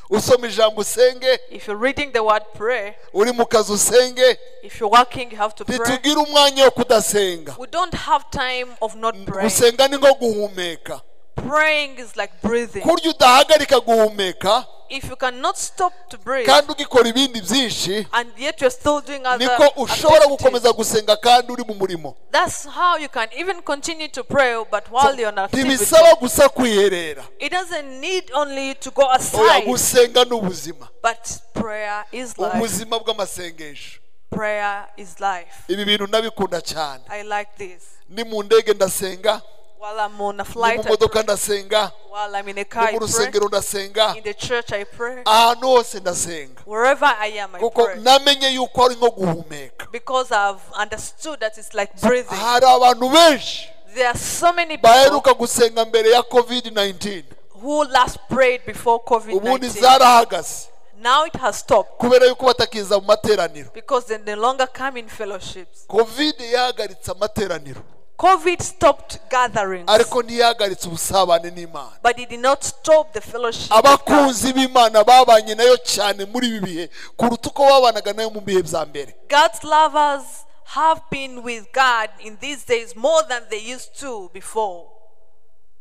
usoma ijambo usenge, If you're reading the word, pray. uri mu kazi usenge. If you're working, you have to pray. Ntitugira umwanya wo kudasenga. We don't have time of not praying. Gusenga ni nko guhumeka. Praying is like breathing. Kurya udahagarika guhumeka, If you cannot stop to breathe, kandi ugikora ibindi byinshi, and yet you're still doing other niko ushobora activities, gukomeza gusenga kandi uri mu murimo. that's how you can even continue to pray, but while you're on activity. Ntibisaba gusa kwiherera. It doesn't need only to go Oya, aside, gusenga ni ubuzima. but prayer is life. Ubuzima bw'amasengesho. Prayer is life. Ibi bintu ndabikunda cyane. I like this. Ni mu ndege ndasenga, While I'm on a ni flight, mu I pray. modoka ndasenga, While I'm in a car, ni mu I pray. rusengero ndasenga, In the church, I pray. ahantu hose ndasenga. Wherever I am, I Kuko pray. namenye yuko ari nko guhumeka. Because I've understood that it's like breathing. Hari abantu benshi There are so many people baheruka gusenga mbere ya COVID-19, who last prayed before ubundi COVID-19. zarahagaze Now it has stopped kubera yuko batakiza mu materaniro. because they no longer come in fellowships. COVID yahagaritse amateraniro, COVID stopped gatherings, ariko ntiyahagaritse ubusabane n'Imana. but it did not stop the fellowship. With God. Abakunzi b'Imana babanye nayo cyane muri ibi bihe kuruta uko babanaga nayo mu bihe bya mbere. God's lovers have been with God in these days more than they used to before.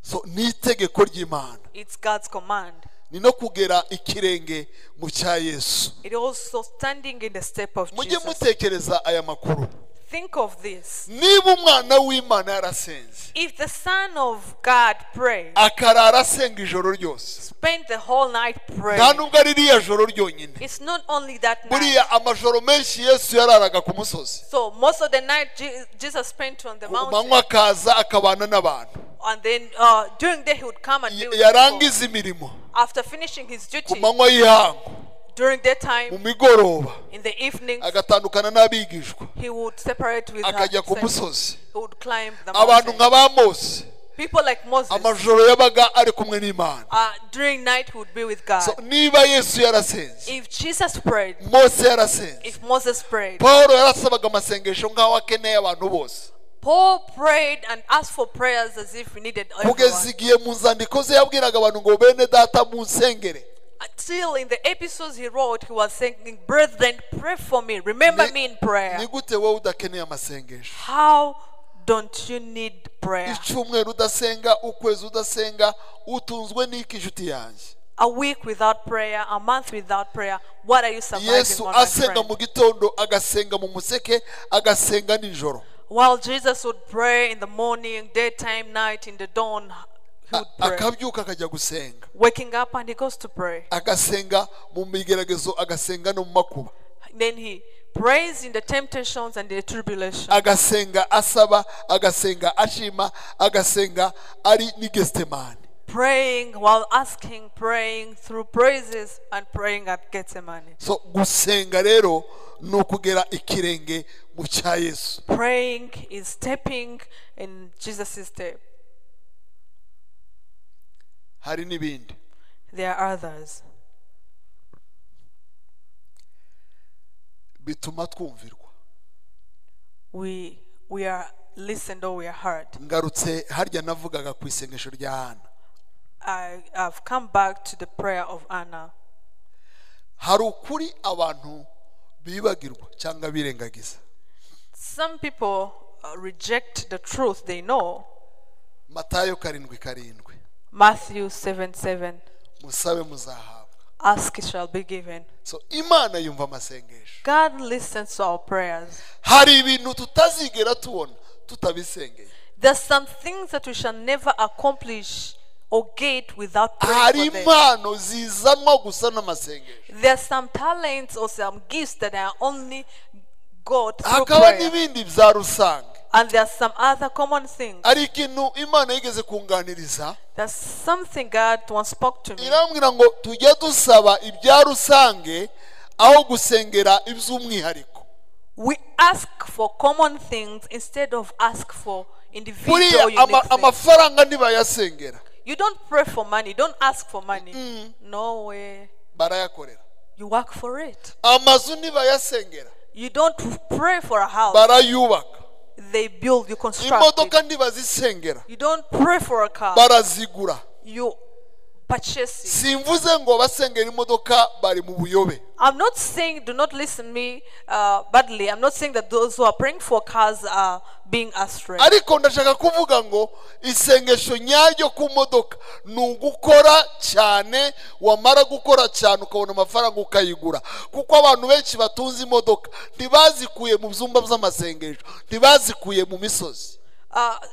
So ni itegeko ry'Imana, It's God's command. ni no kugera ikirenge mu cya Yesu. It also standing in the step of Mujye Jesus. mutekereza aya makuru. Think of this. Niba umwana w'Imana yarasenze, If the Son of God prayed, akarara asenga ijoro ryose, spent the whole night nta praying, nubwo ari ririya joro ryonyine. it's not only that night. Buriya amajoro menshi Yesu yararaga ku musozi, So most of the night Jesus spent on the ku mountain, manywa akaza akabana n'abantu, and then during the day he would come and be with people. yarangiza imirimo After finishing his ku duty manywa y'ihangu, during mu daytime, migoroba in the evening, agatandukana n'abigishwa, he would separate with her akajya ku disciples. musozi. He would climb the Abantu mountain. nka ba Mose, People like Moses, amajoro yabaga ari kumwe n'Imana. during night he would be with God. So niba Yesu yarasenze, If Jesus prayed, Mose yarasenze, if Moses prayed, Paul yarasabaga amasengesho nk'aho akeneye abantu bose, Paul prayed and asked for prayers as if he needed kugeza everyone. igihe mu nzandiko ze yabwiraga abantu ngo bene data munsengere. Until in the epistles he wrote, he was saying, brethren, pray for me. Remember me in prayer. Ni gute wowe udakeneye amasengesho? How don't you need prayer? Icyumweru udasenga, ukwezi udasenga, utunzwe n'iki inshuti yanjye? A week without prayer, a month without prayer, what are you surviving Yesu on, my asenga friend? mu gitondo, agasenga mu museke, agasenga nijoro. While Jesus would pray in the morning, daytime, night, in the dawn, he would pray. Akabyuka akajya gusenga, Waking up and he goes to pray. agasenga mu migeragezo, agasenga no mu makuba. Then he prays in the temptations and the tribulation. Agasenga asaba, agasenga ashima, agasenga ari n'igestemani. Praying while asking, praying through praises and praying at Gethsemane. So gusenga rero ni ukugera ikirenge mu cya Yesu. Praying is stepping in Jesus' step. Hari n'ibindi. There are others. Bituma twumvirwa. We are listened or we are heard. Ngarutse harya navugaga ku isengesho rya Hana. I have come back to the prayer of Anna. Hari ukuri abantu bibagirwa cyangwa birengagiza. Some people reject the truth they know. Matayo 7:7. Matthew 7:7. Musabe muzahabwa. Ask, it shall be given. So Imana yumva amasengesho. God listens to our prayers. Hari ibintu tutazigera tubona tutabisengeye. There's some things that we shall never accomplish or get without praying Hari for them. impano zizanwa gusa n'amasengesho. There are some talents or some gifts that are only got through Hakaba prayer. n'ibindi bya rusange. And there are some other common things. Hari ikintu Imana yigeze kunganiriza. There's something God once spoke to me. Irambwira ngo tujye dusaba ibya rusange aho gusengera iby'umwihariko. We ask for common things instead of ask for individual Buriya unique things. amafaranga ntibayasengera. You don't pray for money. Don't ask for money. No way. Barayakorera. You work for it. Amazu ntibayasengera. You don't pray for a house. Barayubaka. They build, you construct Imodoka it. ntibazisengera. You don't pray for a car. Barazigura. You purchase it. Simvuze ngo abasengera imodoka bari mu buyobe. I'm not saying, do not listen to me badly. I'm not saying that those who are praying for cars are being astray. Ariko ndashaka kuvuga ngo isengesho nyaryo ku modoka ni ugukora cyane, wamara gukora cyane ukabona amafaranga ukayigura. Kuko abantu benshi batunze imodoka ntibazikuye mu byumba by'amasengesho, ntibazikuye mu misozi.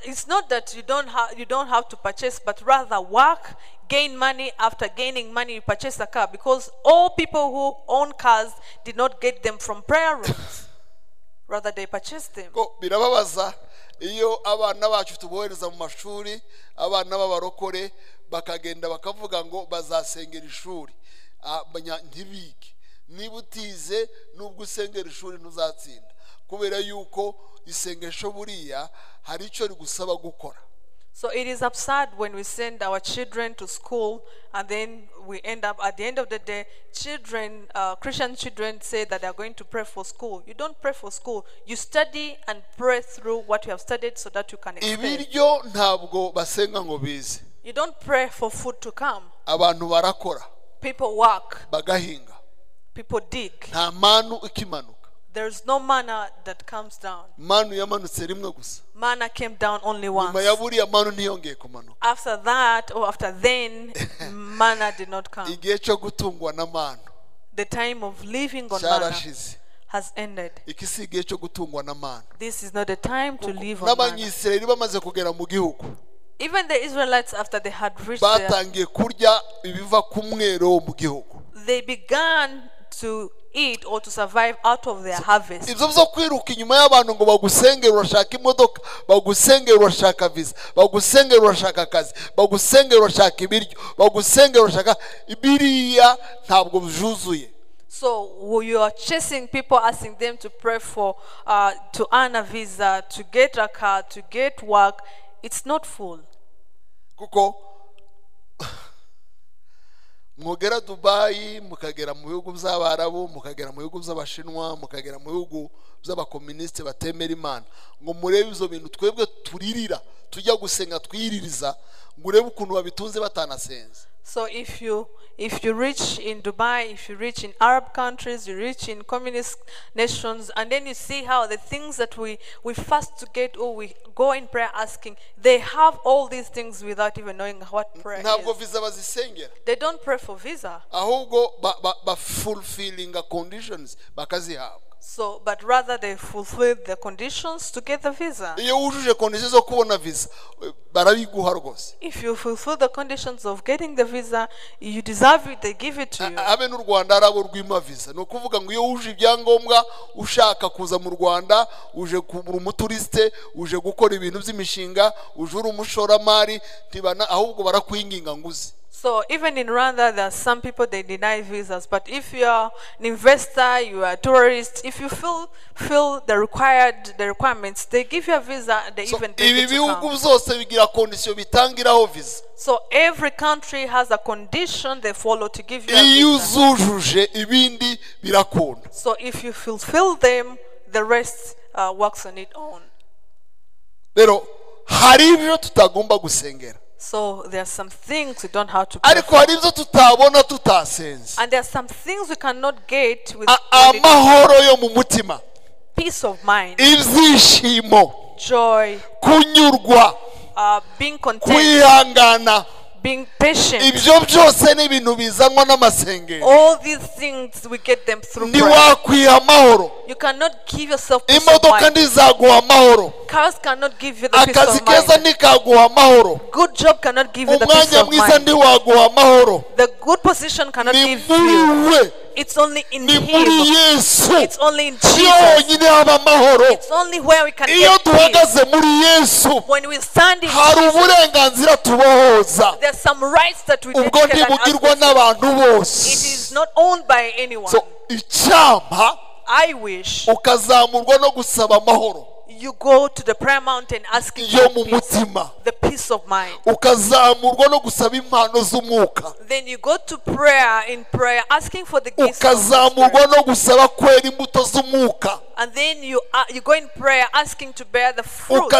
It's not that you don't have to purchase, but rather work, gain money. After gaining money, you purchase a car, because all people who own cars did not get them from prayer rooms. Rather, they purchased them. Ko birababaza iyo abana bacu tubohereza mu mashuri, abana b'abarokore bakagenda bakavuga ngo bazasengera ishuri, ntibige. Niba utize nubwo usengera ishuri ntuzatsinda, kubera yuko isengesho buriya hari icyo rigusaba gukora. So it is absurd when we send our children to school and then we end up at the end of the day, children, Christian children say that they are going to pray for school. You don't pray for school. You study and pray through what you have studied so that you can excel. Ibiryo ntabwo basenga ngo bize. You don't pray for food to come. Abantu barakora. People work. Bagahinga. People dig. Nta manu ikimanuka. There is no manna that comes down. Manu yamanutse rimwe gusa. Manna came down only once. Nyuma ya buriya manu ntiyongeye kumanuka. After that, or after then, manna did not come. Igihe cyo gutungwa na manu. The time of living on manna has ended. Iki si igihe cyo gutungwa na manu. This is not the time to live on manna. N'Abanyisirayeli bamaze kugera mu gihugu. Even the Israelites, after they had reached there, batangiye kurya ibiva ku mwero mu gihugu. They began to eat or to survive out of their harvest. Ibyo byo kwiruka inyuma y'abantu ngo bagusengere urashaka imodoka, bagusengere urashaka visa, bagusengere urashaka akazi, bagusengere urashaka ibiryo, bagusengere urashaka biriya, ntabwo byuzuye. So you are chasing people, asking them to pray for, to earn a visa, to get a car, to get work. It's not full. Kuko mwogera Dubai, mukagera mu bihugu by'Abarabu, mukagera mu bihugu by'Abashinwa, mukagera mu bihugu by'abakomuniste batemera Imana, ngo murebe izo bintu twebwe turirira, tujya gusenga twiririza, ngo urebe ukuntu babitunze batanasenze. So if you reach in Dubai, if you reach in Arab countries, you reach in communist nations, and then you see how the things that we fast to get, or we go in prayer asking, they have all these things without even knowing what prayer Ntabwo is. Visa bazisengera. They don't pray for visa. Ahubwo ba fulfilling conditions bakazihabwa. So, but rather they fulfill the conditions to get the visa. Iyo wujuje conditions zo kubona visa barabiguha rwose. If you fulfill the conditions of getting the visa, you deserve it, they give it to you. Abe n'u Rwanda arabo rwima visa, ni ukuvuga ngo iyo wujuje ibyangombwa ushaka kuza mu Rwanda, uje kubura umuturiste, uje gukora ibintu by'imishinga, uje uri umushoramari, ntibana ahubwo barakwinginga nguzi. So even in Rwanda, there are some people they deny visas. But if you are an investor, you are a tourist, if you fill the requirements, they give you a visa. They so, even take it to come. So every country has a condition they follow to give you a visa. So if you fulfill them, the rest works on its own. So there are some things we don't have to pray for. And there are some things we cannot get with peace of mind, joy, being content, being patient. All these things we get them through prayer. You cannot give yourself peace of mind. Cars cannot give you the peace of mind. Good job cannot give you the peace of mind. The good position cannot give you. It's only in Him. It's only in Jesus. It's only where we can get peace. When we stand in Jesus, there's some rights that we dedicate and access. It is not owned by anyone. So, I wish you go to the prayer mountain asking for peace, the peace of mind. Then you go to prayer in prayer asking for the gifts of the Spirit. And then you go in prayer asking to bear the fruit.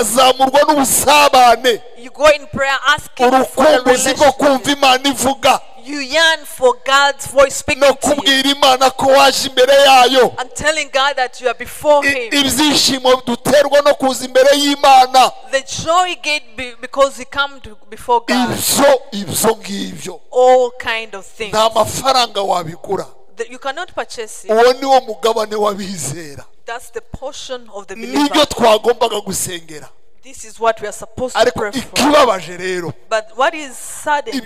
You go in prayer asking for the relationship. You yearn for God's voice speaking to you. And telling God that you are before Him. The joy you get because you come to before God. All kind of things. That you cannot purchase it. That's the portion of the believer. This is what we are supposed to pray for. But what is sudden,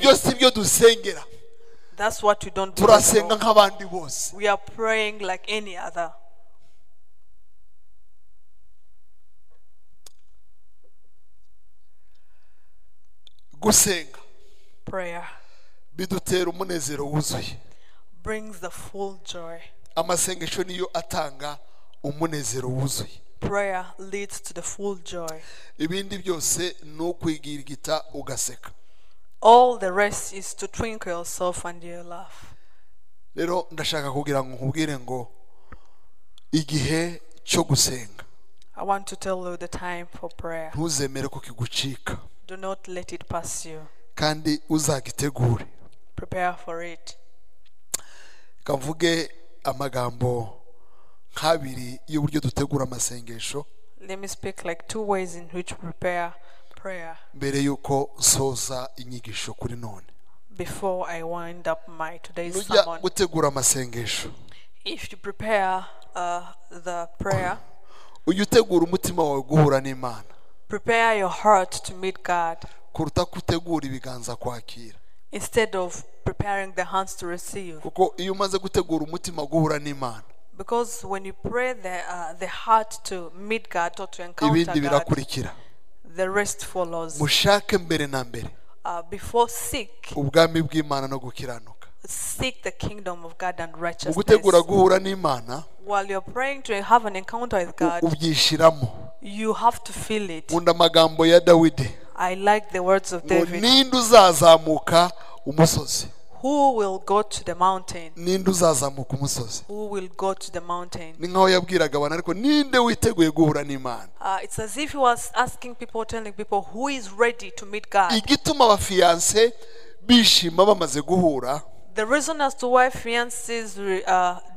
that's what we don't pray for. We are praying like any other. Prayer brings the full joy. Prayer leads to the full joy. All the rest is to twinkle yourself and you laugh. I want to tell you the time for prayer. Do not let it pass you. Prepare for it. Let me speak like two ways in which prepare prayer. Before I wind up my today's sermon. If you prepare the prayer, prepare your heart to meet God instead of preparing the hands to receive. Because when you pray the heart to meet God or to encounter God, the rest follows. Before seek the kingdom of God and righteousness. While you're praying to have an encounter with God, you have to feel it. I like the words of David. Who will go to the mountain? Who will go to the mountain? It's as if he was asking people, telling people who is ready to meet God. The reason as to why fiancés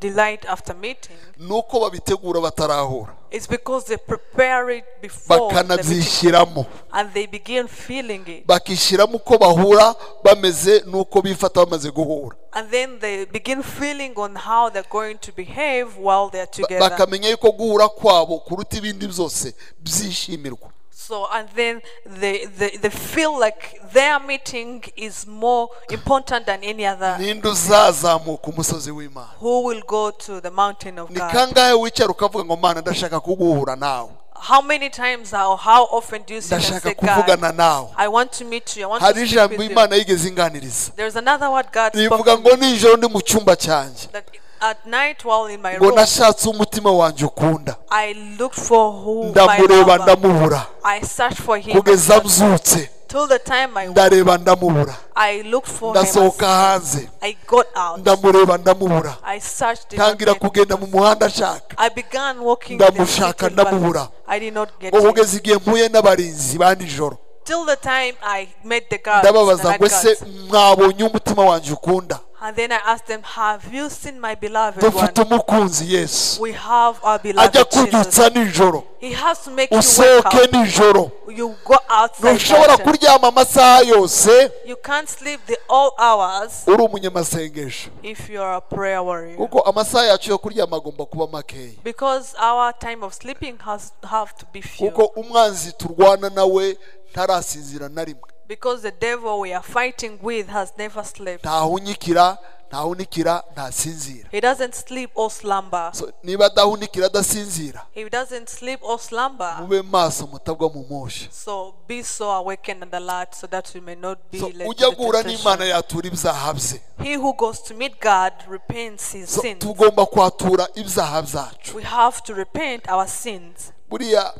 delight after meeting ni uko babitegura batarahura, is because they prepare it before the meeting bakanabyishyiramo, and they begin feeling it. Bakishyiramo uko bahura bameze n'uko bifata bamaze guhura. And then they begin feeling on how they're going to behave while they're together. Bakamenya yuko guhura kwabo kuruta ibindi byose byishimirwa. So, and then they feel like their meeting is more important than any other. Ninde uzazamuka umusozi w'Imana? Who will go to the mountain of Ni God? kangahe wicara ukavuga ngo Mana, ndashaka kuguhura nawe, How many times or how often do you sit and ndashaka say, God, kuvugana nawe? I want to meet you, I want to Hari speak ijambo with you. Imana yigeze inganiriza, There's another word God spoke rivuga to ngo me, nijoro ndi mu cyumba cyanjye, that at night while in my ngo room, nashatse umutima wanjye ukunda, I looked for who my ndamureba lover. ndamubura, I searched for him kugeza mbyutse till the time I woke. ndareba ndamubura, I looked for him. ndasohoka hanze I got out. ndamureba ndamubura, I searched. Did not ntangira get kugenda mu muhanda ashaka, I began walking in the ndamushaka, city, but ndamubura. I did not get Ngo him. kugeza igihe mpuye n'abarinzi ba nijoro, Till the time I met the guards, the ndababaza night ngo ese guards. mwabonye umutima wanjye ukunda? And then I asked them, have you seen my beloved Dufite one? umukunzi Yesu, We have our ajya beloved Jesus. kubyutsa nijoro, He has to make you wake usohoke up. nijoro. You go outside. Ntushobora that. kuryama amasaha yose You can't sleep the all hours uri umunyamasengesho, if you are a prayer warrior. kuko amasaha yacu yo kuryama agomba kuba makeya, Because our time of sleeping has have to be few. kuko umwanzi turwana nawe ntarasinzira na rimwe. Because the devil we are fighting with has never slept. Ntahunikira, ntahunikira, ntasinzira. He doesn't sleep or slumber. So, niba adahunikira adasinzira, He doesn't sleep or slumber. mube maso mutagwa mu moshya. So be so awakened and alert so that you may not be So, led to ujya the guhura n'Imana temptation. yatura ibyaha bye. He who goes to meet God repents his So, sins. tugomba kwatura ibyaha byacu. We have to repent our sins. Buriya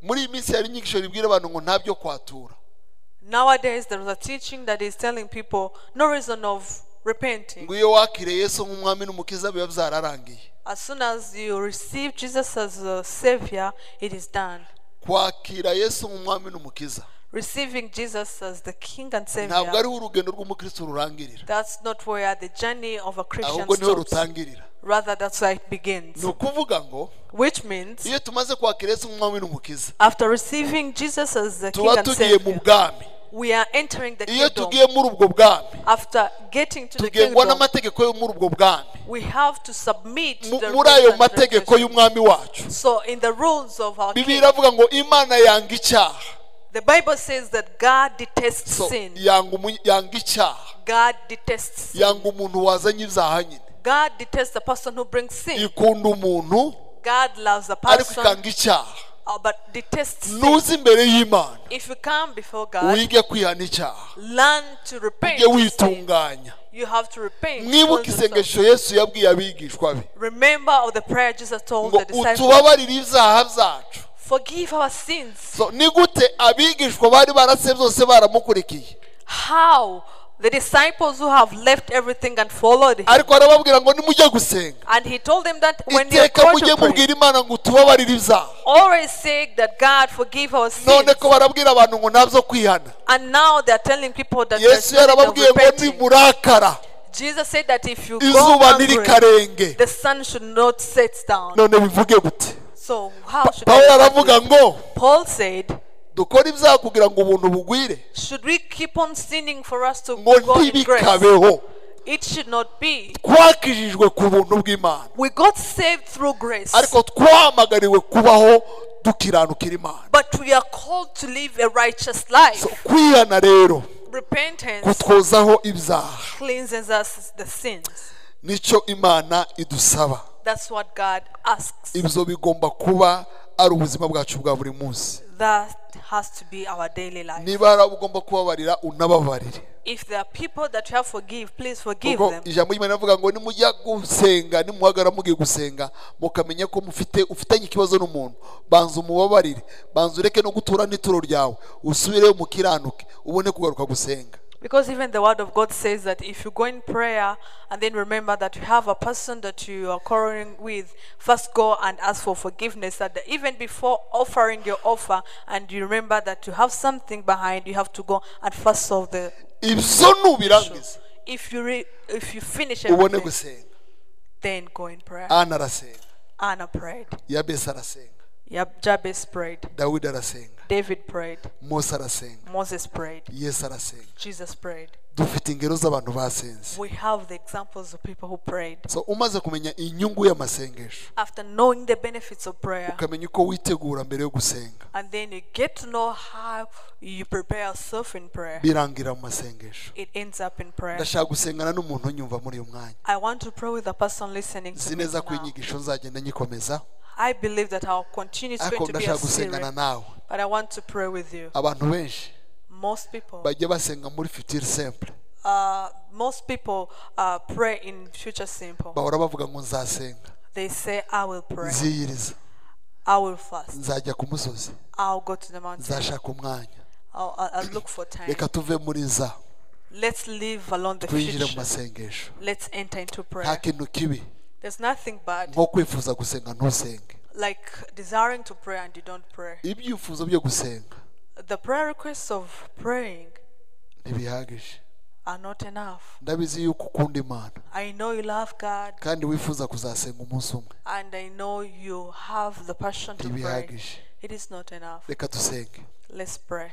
muri iyi minsi hari inyigisho ribwira abantu ngo nta byo kwatura. Nowadays there is a teaching that is telling people no reason of repenting. Ngo iyo wakiriye Yesu nk'umwami n'umukiza biba byararangiye. As soon as you receive Jesus as a savior, it is done. Kwakira Yesu nk'umwami n'umukiza Receiving Jesus as the King and ntabwo Savior, ariho urugendo rw'umukristo rurangirira, that's not where the journey of a Christian ahubwo niho stops. rutangirira. Rather, that's where it begins. Ni ukuvuga ngo Which means, iyo tumaze kwakira Yesu nk'umwami n'umukiza, after receiving Jesus as the King tuba and tugiye mu Savior, bwami. we are entering the Iyo kingdom. tugiye muri ubwo bwami, After getting to the tugengwa kingdom, n'amategeko yo muri ubwo bwami. we have to submit to the Muri rules ayo and mategeko regulations. y'umwami wacu, So, in the rules of our Bibiliya King, iravuga ngo Imana yanga icyaha. the Bible says that God detests So, sin. yanga yanga icyaha, God detests sin. yanga umuntu wazanye ibyaha nyine, God detests the person who brings sin. ikunda umuntu God loves the ariko person, ikanga icyaha. but detests sin. Nuza imbere y'Imana, If you come before God, wige kwihana icyaha, learn to repent. ujye of sin. witunganya. You have to repent. Mwibuke Cleanse yourself. isengesho Yesu yabwiye abigishwa be, Remember of the prayer Jesus told ngo the disciples. utubabarire ibyaha byacu. Forgive our sins. So, ni gute abigishwa bari barase byose baramukurikiye, How the disciples who have left everything and followed him. ariko arababwira ngo nimujye gusenga, And he told them that when you iteka go mujye to pray, mubwira Imana ngo utubabarire ibyaha. always say that God forgive our sins. None ko barabwira abantu ngo ntabyo kwihana. And now they are telling people that there's Yesu no need of yarababwiye ngo repenting. nimurakara, Jesus said that if you go izuba angry, ntirikarenge. the sun should not set down. None bivuge gute? So how should Pawulo I aravuga ngo Paul said, dukore ibyaha kugira ngo ubuntu bugwire, should we keep on sinning for us to ngo go in grace? ntibikabeho. It should not be. Twakijijwe ku buntu bw'Imana, We got saved through grace, ariko twahamagariwe kubaho dukiranukira Imana. but we are called to live a righteous life. So, kwihana rero Repentance kutwozaho ibyaha, cleanses us the sins. nicyo Imana idusaba. That's what God asks. Ibyo bigomba kuba ari ubuzima bwacu bwa buri munsi. That has to be our daily life. Niba hari abo ugomba kubabarira, unababarire. If there are people that you have forgive, please forgive Kuko them. ijambo ry'Imana rivuga ngo nimujya gusenga, nimuhagarara mugiye gusenga, mukamenya ko mufite ufitanye ikibazo n'umuntu, banza umubabarire, banza ureke no gutura n'ituro ryawe, usubireyo mukiranuke, ubone kugaruka gusenga. Because even the word of God says that if you go in prayer and then remember that you have a person that you are quarreling with, first go and ask for forgiveness. That even before offering your offer and you remember that you have something behind, you have to go and first solve the Ibyo nubirangiza, If you finish Ubone everything, gusenga. then go in prayer. Ana arasenga. Anna prayed. Yabesi arasenga. Jabez prayed. Dawidi arasenga. David prayed. Mose arasenga. Moses prayed. Yesu arasenga. Jesus prayed. Dufite ingero z'abantu basenze. We have the examples of people who prayed. So umaze kumenya inyungu y'amasengesho, After knowing the benefits of prayer, ukamenya uko witegura mbere yo gusenga, and then you get to know how you prepare yourself in prayer, birangira mu masengesho. it ends up in prayer. Ndashaka gusengana n'umuntu unyumva muri uyu mwanya. I want to pray with the person listening to Nzi me neza ko now. inyigisho nzagenda nyikomeza, I believe that I'll continue. It's ariko going to be a ndashaka gusengana series, nawe. but I want to pray with you. Abantu benshi Most people, bajya basenga muri future simple, most people pray in future simple. bahora bavuga ngo nzasenga, They say, I will pray, nziyiriza, I will fast, nzajya ku musozi, I'll go to the mountain, nzashaka umwanya. I'll look for time. Reka tuve muri za, Let's live along the twinjire mu future. masengesho. Let's enter into Nta prayer. kintu kibi There's nothing bad nko kwifuza gusenga ntusenge. like desiring to pray and you don't pray. Ibyifuzo byo gusenga The prayer requests of praying ntibihagije. are not enough. Ndabizi yuko ukunda Imana I know you love God, kandi wifuza kuzasenga umunsi umwe. and I know you have the passion to pray. Ntibihagije. It is not enough. Reka dusenge. Let's pray.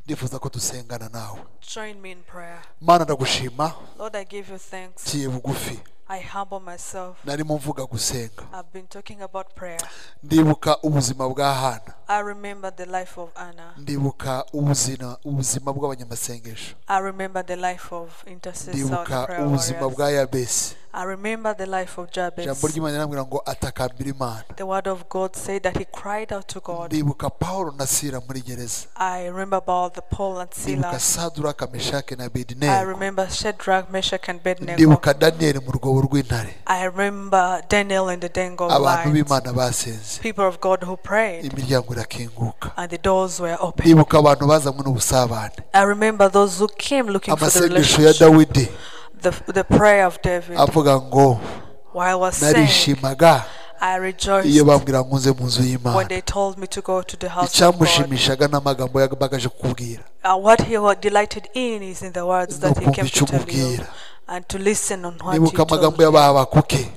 Ndifuza ko dusengana nawe. Join me in prayer. Mana, ndagushima, Lord, I give you thanks. ngiye bugufi. I humble myself. Narimo mvuga gusenga, I've been talking about prayer. ndibuka ubuzima bwa Hana, I remember the life of Anna. ndibuka ubuzima bw'abanyamasengesho, I remember the life of intercessor, the ndibuka prayer ubuzima warriors. bwa Yabesi. I remember the life of Ijambo Jabez. ry'Imana rirambwira ngo atakambira Imana. The word of God said that he cried out to God. Ndibuka Paulo na Sila muri gereza. I remember about the Paul and Ndibuka Silas. Saduraka, Meshaki na I Abednego. remember Shadrach, Meshach, and Abednego. Ndibuka Daniyeli mu rwobo rw'intare. I remember Daniel in the den of Abantu lions. b'Imana basenze, People of God who prayed, imiryango irakinguka. and the doors were open. Ndibuka abantu bazanywe n'ubusabane. I remember those who came looking for the Amasengesho ya relationship. Dawidi The prayer of David. avuga ngo While I was saying, narishimaga I rejoiced iyo bambwira ngo nze mu nzu when y'Imana. they told me to go to the house of God. Icyamushimishaga n'amagambo yabagaje kukubwira, What he was delighted in is in the words that he no came kumva to icyo tell you umubwira. and to listen on what he Nibuka told amagambo you. y'Abahabakuki,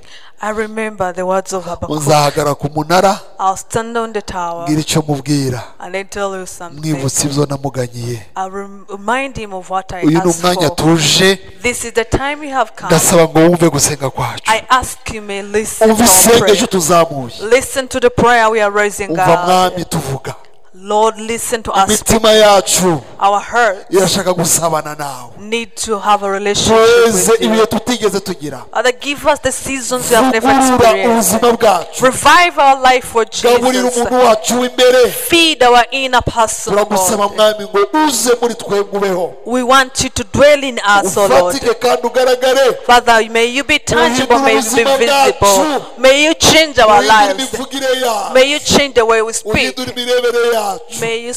I remember the words of Habakkuk. nzahagara ku munara I'll stand on the tower mbwira icyo mubwira, and then tell you something. mwibutse ibyo namuganyiye. I'll remind him of what I Uyu ni asked umwanya for. tuje, This is the time you have come. ndasaba ngo wumve gusenga kwacu, I ask you may listen umve to our prayer. isengesho tuzamuye, Listen to the prayer we are raising umva up. Mwami tuvuga. Lord, listen to us. Imitima yacu Our hearts irashaka gusabana nawe, need to have a relationship tuweze with ibihe you. tutigeze tugira, Father, give us the seasons we have never vugurura experienced. ubuzima bwacu, Revive our life for gaburira Jesus. umuntu wacu w'imbere. Feed our inner person, Turagusaba Lord. Mwami ngo uze muri twebwe ubeho, We want you to dwell in us, O Lord. ufatike kandi ugaragare, Father, may you be tangible, may you be Uhindure ubuzima visible. bwacu. May you change our uhindure lives. imivugire yacu, May you change the way we speak. uhindure imirebere yacu, May you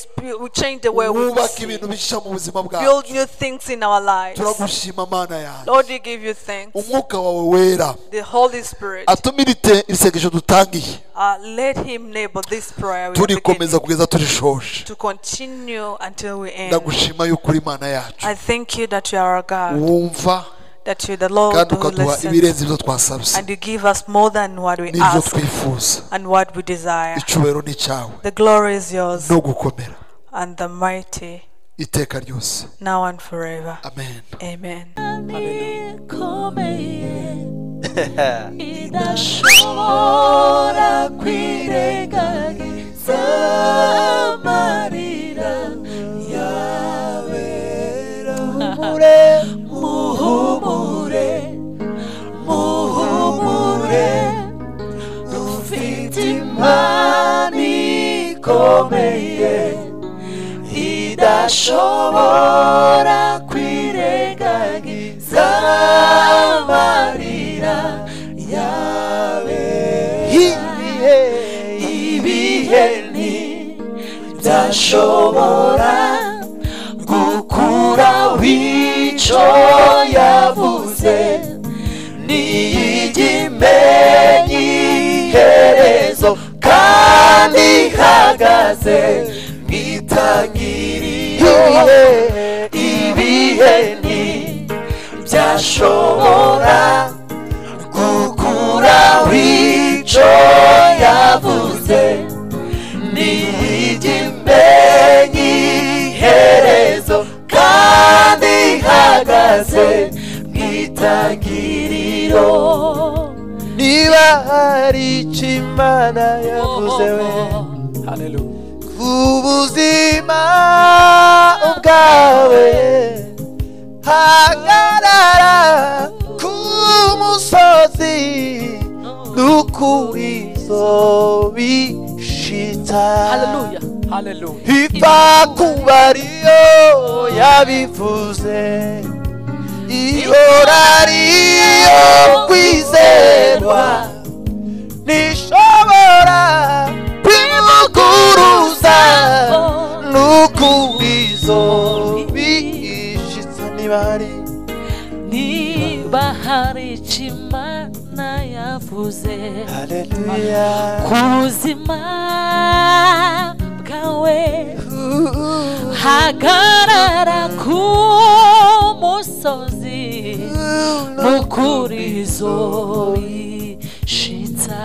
change the way we wubake see. ibintu bishya mu buzima bwacu. Build new things in our lives. Turagushima Mana yanjye, Lord, we give you thanks. umwuka wawe wera The Holy Spirit, atumire isengesho dutangiye, let him enable this prayer we are turikomeza beginning kugeza turishoje. to continue until we end. Ndagushima yuko uri Imana yacu, I thank you that you are our God, wumva that you are the Lord kandi who ukaduha listens, ibirenze ibyo twasabye and you give us more than what we n'ibyo ask twifuza. and what we desire. Icyubahiro ni icyawe The glory is yours no gukomera and the mighty iteka ryose. now and forever. Amen. Amen. Idashobora kwirengagiza amarira yabera. Muhumure, muhumure, dufite Imana ikomeye idashobora kwirengagiza amarira yabera. Ibihe ntibyashobora gukuraho icyo yavuze, niyigimenya iherezo kandi ihagaze mu itangiriro. Ibihe ntibyashobora Ntibyashobora gukuraho icyo yavuze, ntijya imenya iherezo kandi ihagaze mu itangiriro. Niba hari icyo Imana yavuze we ku buzima bwawe, hagarara ku musozi n'ukuri izobishitsa. Hallelujah. Hallelujah. Ipfa kuba ariyo yabivuze, ihora ariyo kwizerwa, ntishobora kwivuguruza n'ukuri izobishitsa. Niba hari, niba hari icyo Imana yavuze Hallelujah, ku buzima bwawe, hagarara ku musozi n'ukuri izobishitsa.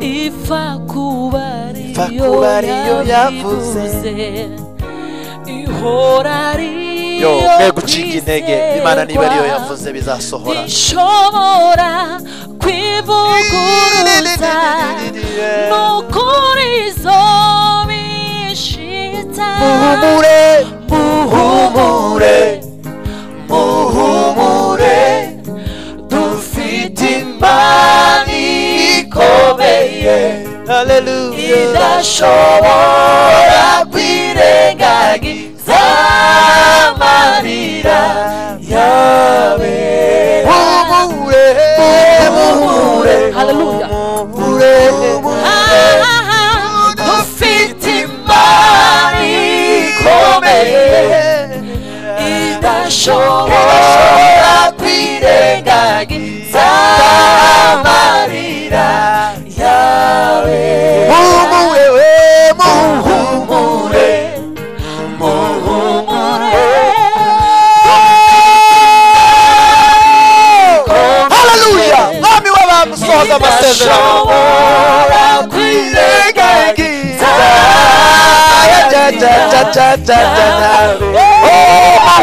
Ipfa kuba Ipfa kuba ariyo ariyo yavuze, yavuze, ihora yo ariyo mwe gucika intege, Imana niba ariyo kwizerwa, yavuze bizasohora. ntishobora kwivuguruza n'ukuri izobishitsa. Muhumure, muhumure, muhumure, dufite Imana ikomeye, Hallelujah, idashobora kwirengagiza amarira yawe. Muhumure, muhumure, Hallelujah. muhumure, Dufite Imana ikomeye, idashobora kwirengagiza amarira yawe. Muhumure, we, muhumure, Muhumure. Hallelujah. Mwami w'abantu usohoza amasezerano. Idashobora kwirengagiza Oh,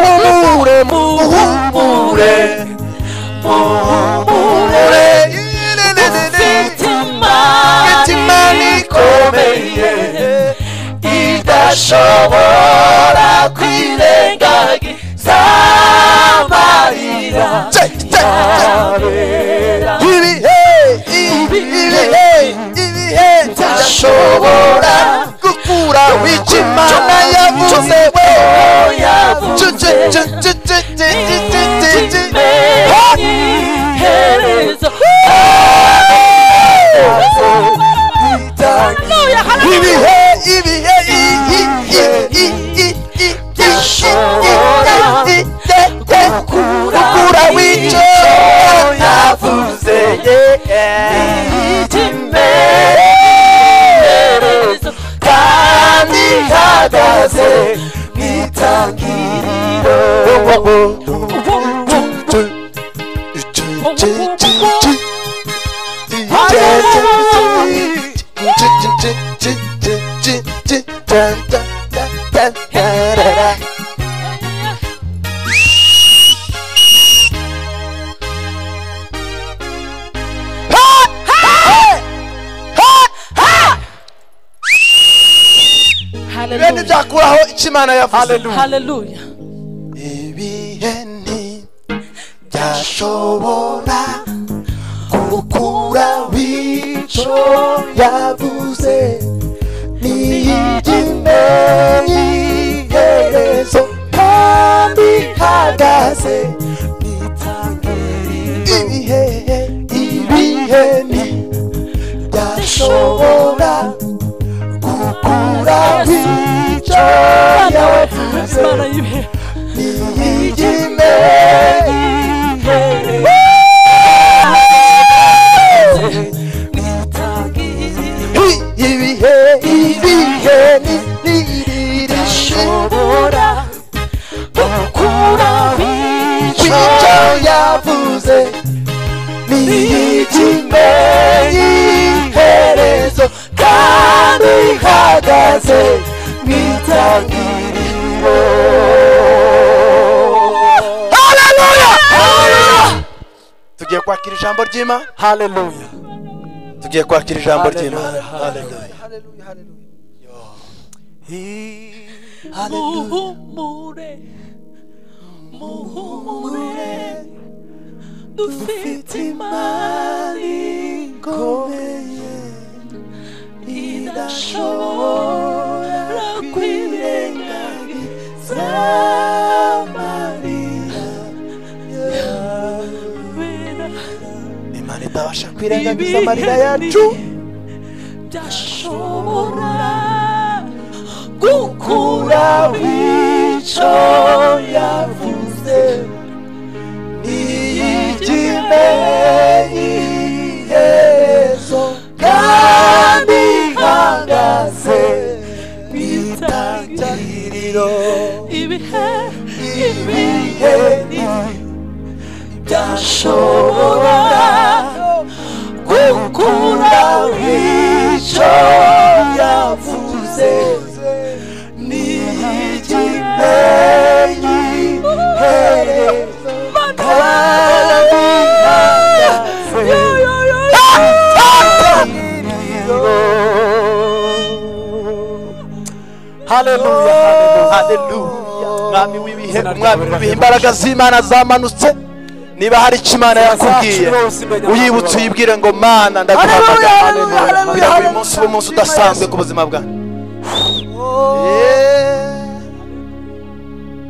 muhumure, muhumure, muhumure, dufite Imana ikomeye, idashobora kwirengagiza amarira yawe. Ibihe, ibihe, ibihe byashobora gukura icyo Imana yavuze we. Iherezo. Ibihe, ibihe, gukura w'icyo yavuze. Iherezo kandi ihagaze mu itangiriro. Ibintu byakuraho icyo Imana yavuze. Hallelujah. Ibihe ntibyashobora gukura icyo yavuze, ntijya imenya iherezo kandi ihagaze mu itangiriro. Ibihe, ibihe ntibyashobora gukura icyo yavuze, Imana y'ibihe. ntijya imenya iherezo. Ibihe, ibihe, ni Idashobora gukura icyo Ihagaze mu itangiriro. Haleluya! Tugiye kwakira ijambo ry'Imana. Haleluya. Tugiye kwakira ijambo ry'Imana. Haleluya. Haleluya. Muhumure, muhumure, dufite Imana ikomeye idashobora kwirengagiza amarira yawe. Imana itabasha kwirengagiza amarira yacu. Byashobora gukura icyo yavuze n'ikimenyetso kandi ihagaze mu itangiriro. Ibihe Ibihe byashobora gukura icyo yavuze n'ikimenyetso kandi ihagaze Haleluya. Haleluya. Mwami w'ibihe, mwami w'ibihe, imbaraga z'Imana zamanutse. Niba hari icyo Imana yakubwiye, uyibutse uyibwire ngo Mana ndaguhamagara. Kugira ngo uyu munsi ube umunsi udasanzwe ku buzima bwawe.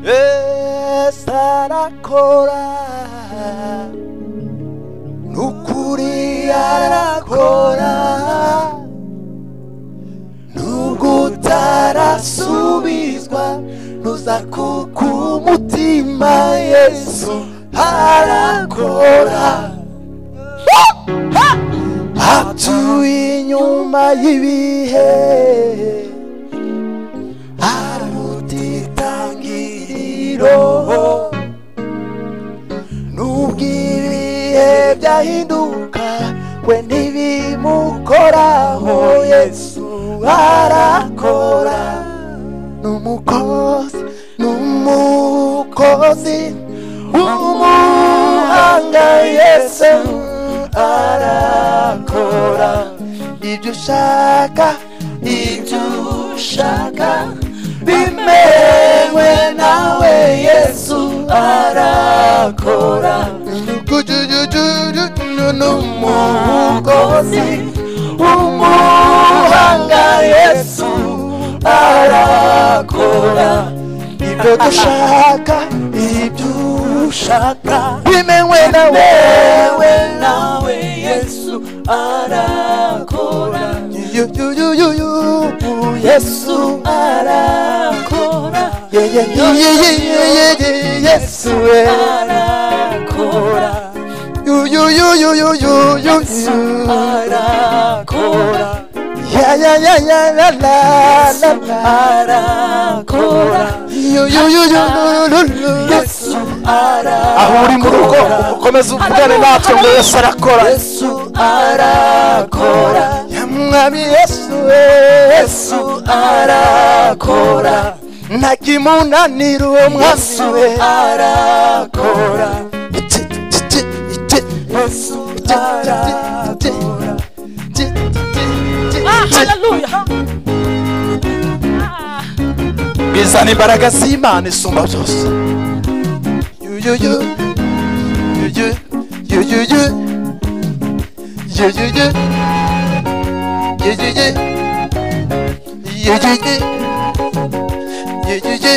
Yesu arakora, n'ukuri arakora, nubwo utarasubizwa ntuzakuka umutima. Yesu arakora, atuye inyuma y'ibihe, aruta itangiriro. Nubwo ibihe byahinduka we ntibimukoraho. Yesu arakora, n'umukozi, n'umukozi w'umuhanga. Yesu arakora ibyo ushaka, ibyo ushaka bimewe nawe. Yesu arakora, n'umukozi w'umuhanga. Yesu arakora ibyo dushaka, ibyo ushaka bimewe nawe. Nawe Yesu arakora, Yesu arakora, Yesu arakora, Yesu arakora, ya ya ya ya la la la la arakora, Yesu arakora. Aho uri mu rugo ukomeze uvugane natwe ngo Yesu arakora. Yesu arakora, Mwami Yesu, Yesu arakora, ntakimunanira uwo mwami we. Arakora, Yesu arakora. Haleluya. Bizana imbaraga z'Imana isumba byose. Yu yu yu yu yu yu yu yu yu yu yu yu yu yu yu yu yu.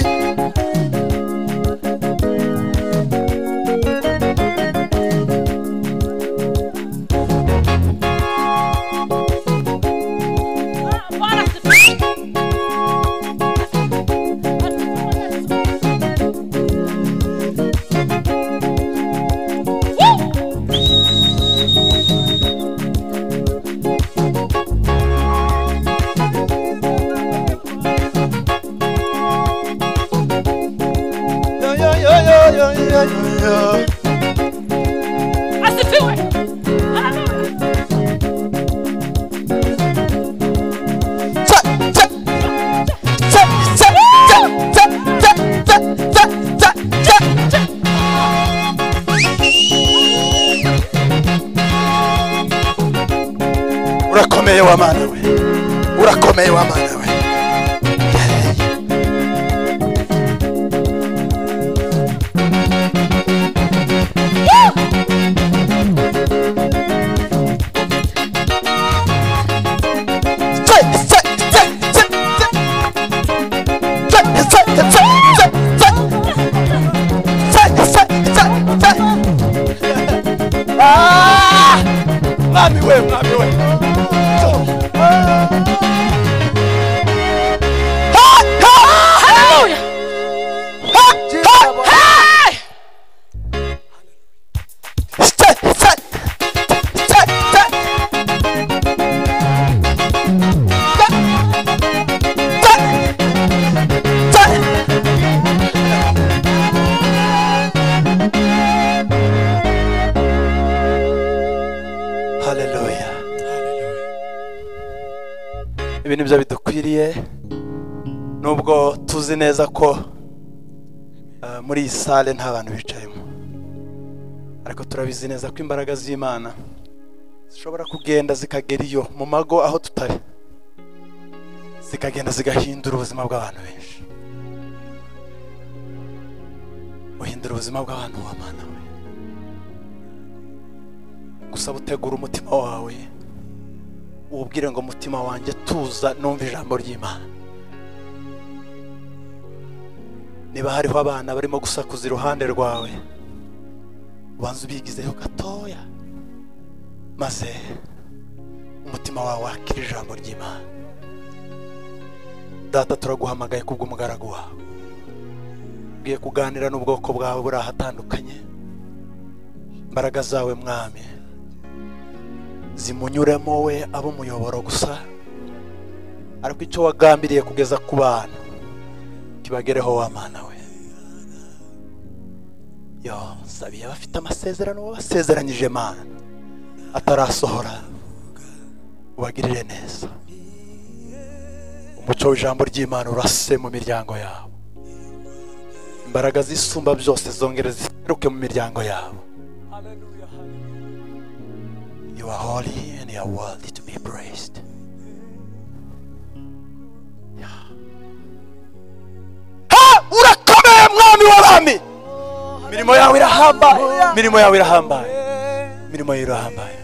Asifiwe. Haleluya. Cha, cha. Urakomeye wa Mana we, urakomeye wa Mana we. Mwami we, mwami we. Hallelujah. Hey! Hallelujah. Ibi nibyo bidukwiriye, nubwo tuzi neza ko muri iyi sale nta bantu bicayemo, ariko turabizi neza ko imbaraga z'Imana zishobora kugenda zikagera iyo mu mago aho tutari, zikagenda zigahindura ubuzima bw'abantu benshi. Uhindura ubuzima bw'abantu wa Mana we. Gusa utegura umutima wawe, ubwire ngo mutima wanjye tuza numva ijambo ry'Imana. Niba hariho abana barimo gusakuza iruhande rwawe, ubanza ubigizeho gatoya, maze umutima wawe wakira ijambo ry'Imana. Data, turaguhamagaye kubw'umugaragu wawe, ugiye kuganira n'ubwoko bwawe buri ahatandukanye. Imbaraga zawe Mwami zimunyuremo we abo umuyoboro gusa, ariko icyo wagambiriye kugeza ku bantu kibagereho wa Mana we. Yo sabiye abafite amasezerano wabasezeranyije Mana atarasohora, ubagirire neza. Umucyo w'ijambo ry'Imana urase mu miryango yabo, imbaraga zisumba byose zongere ziseruke mu miryango yabo. You are holy and you are worthy to be praised. Ha! Urakomeye Mwami w'abami. Mirimo yawe irahambaye, mirimo yawe irahambaye, mirimo yawe irahambaye.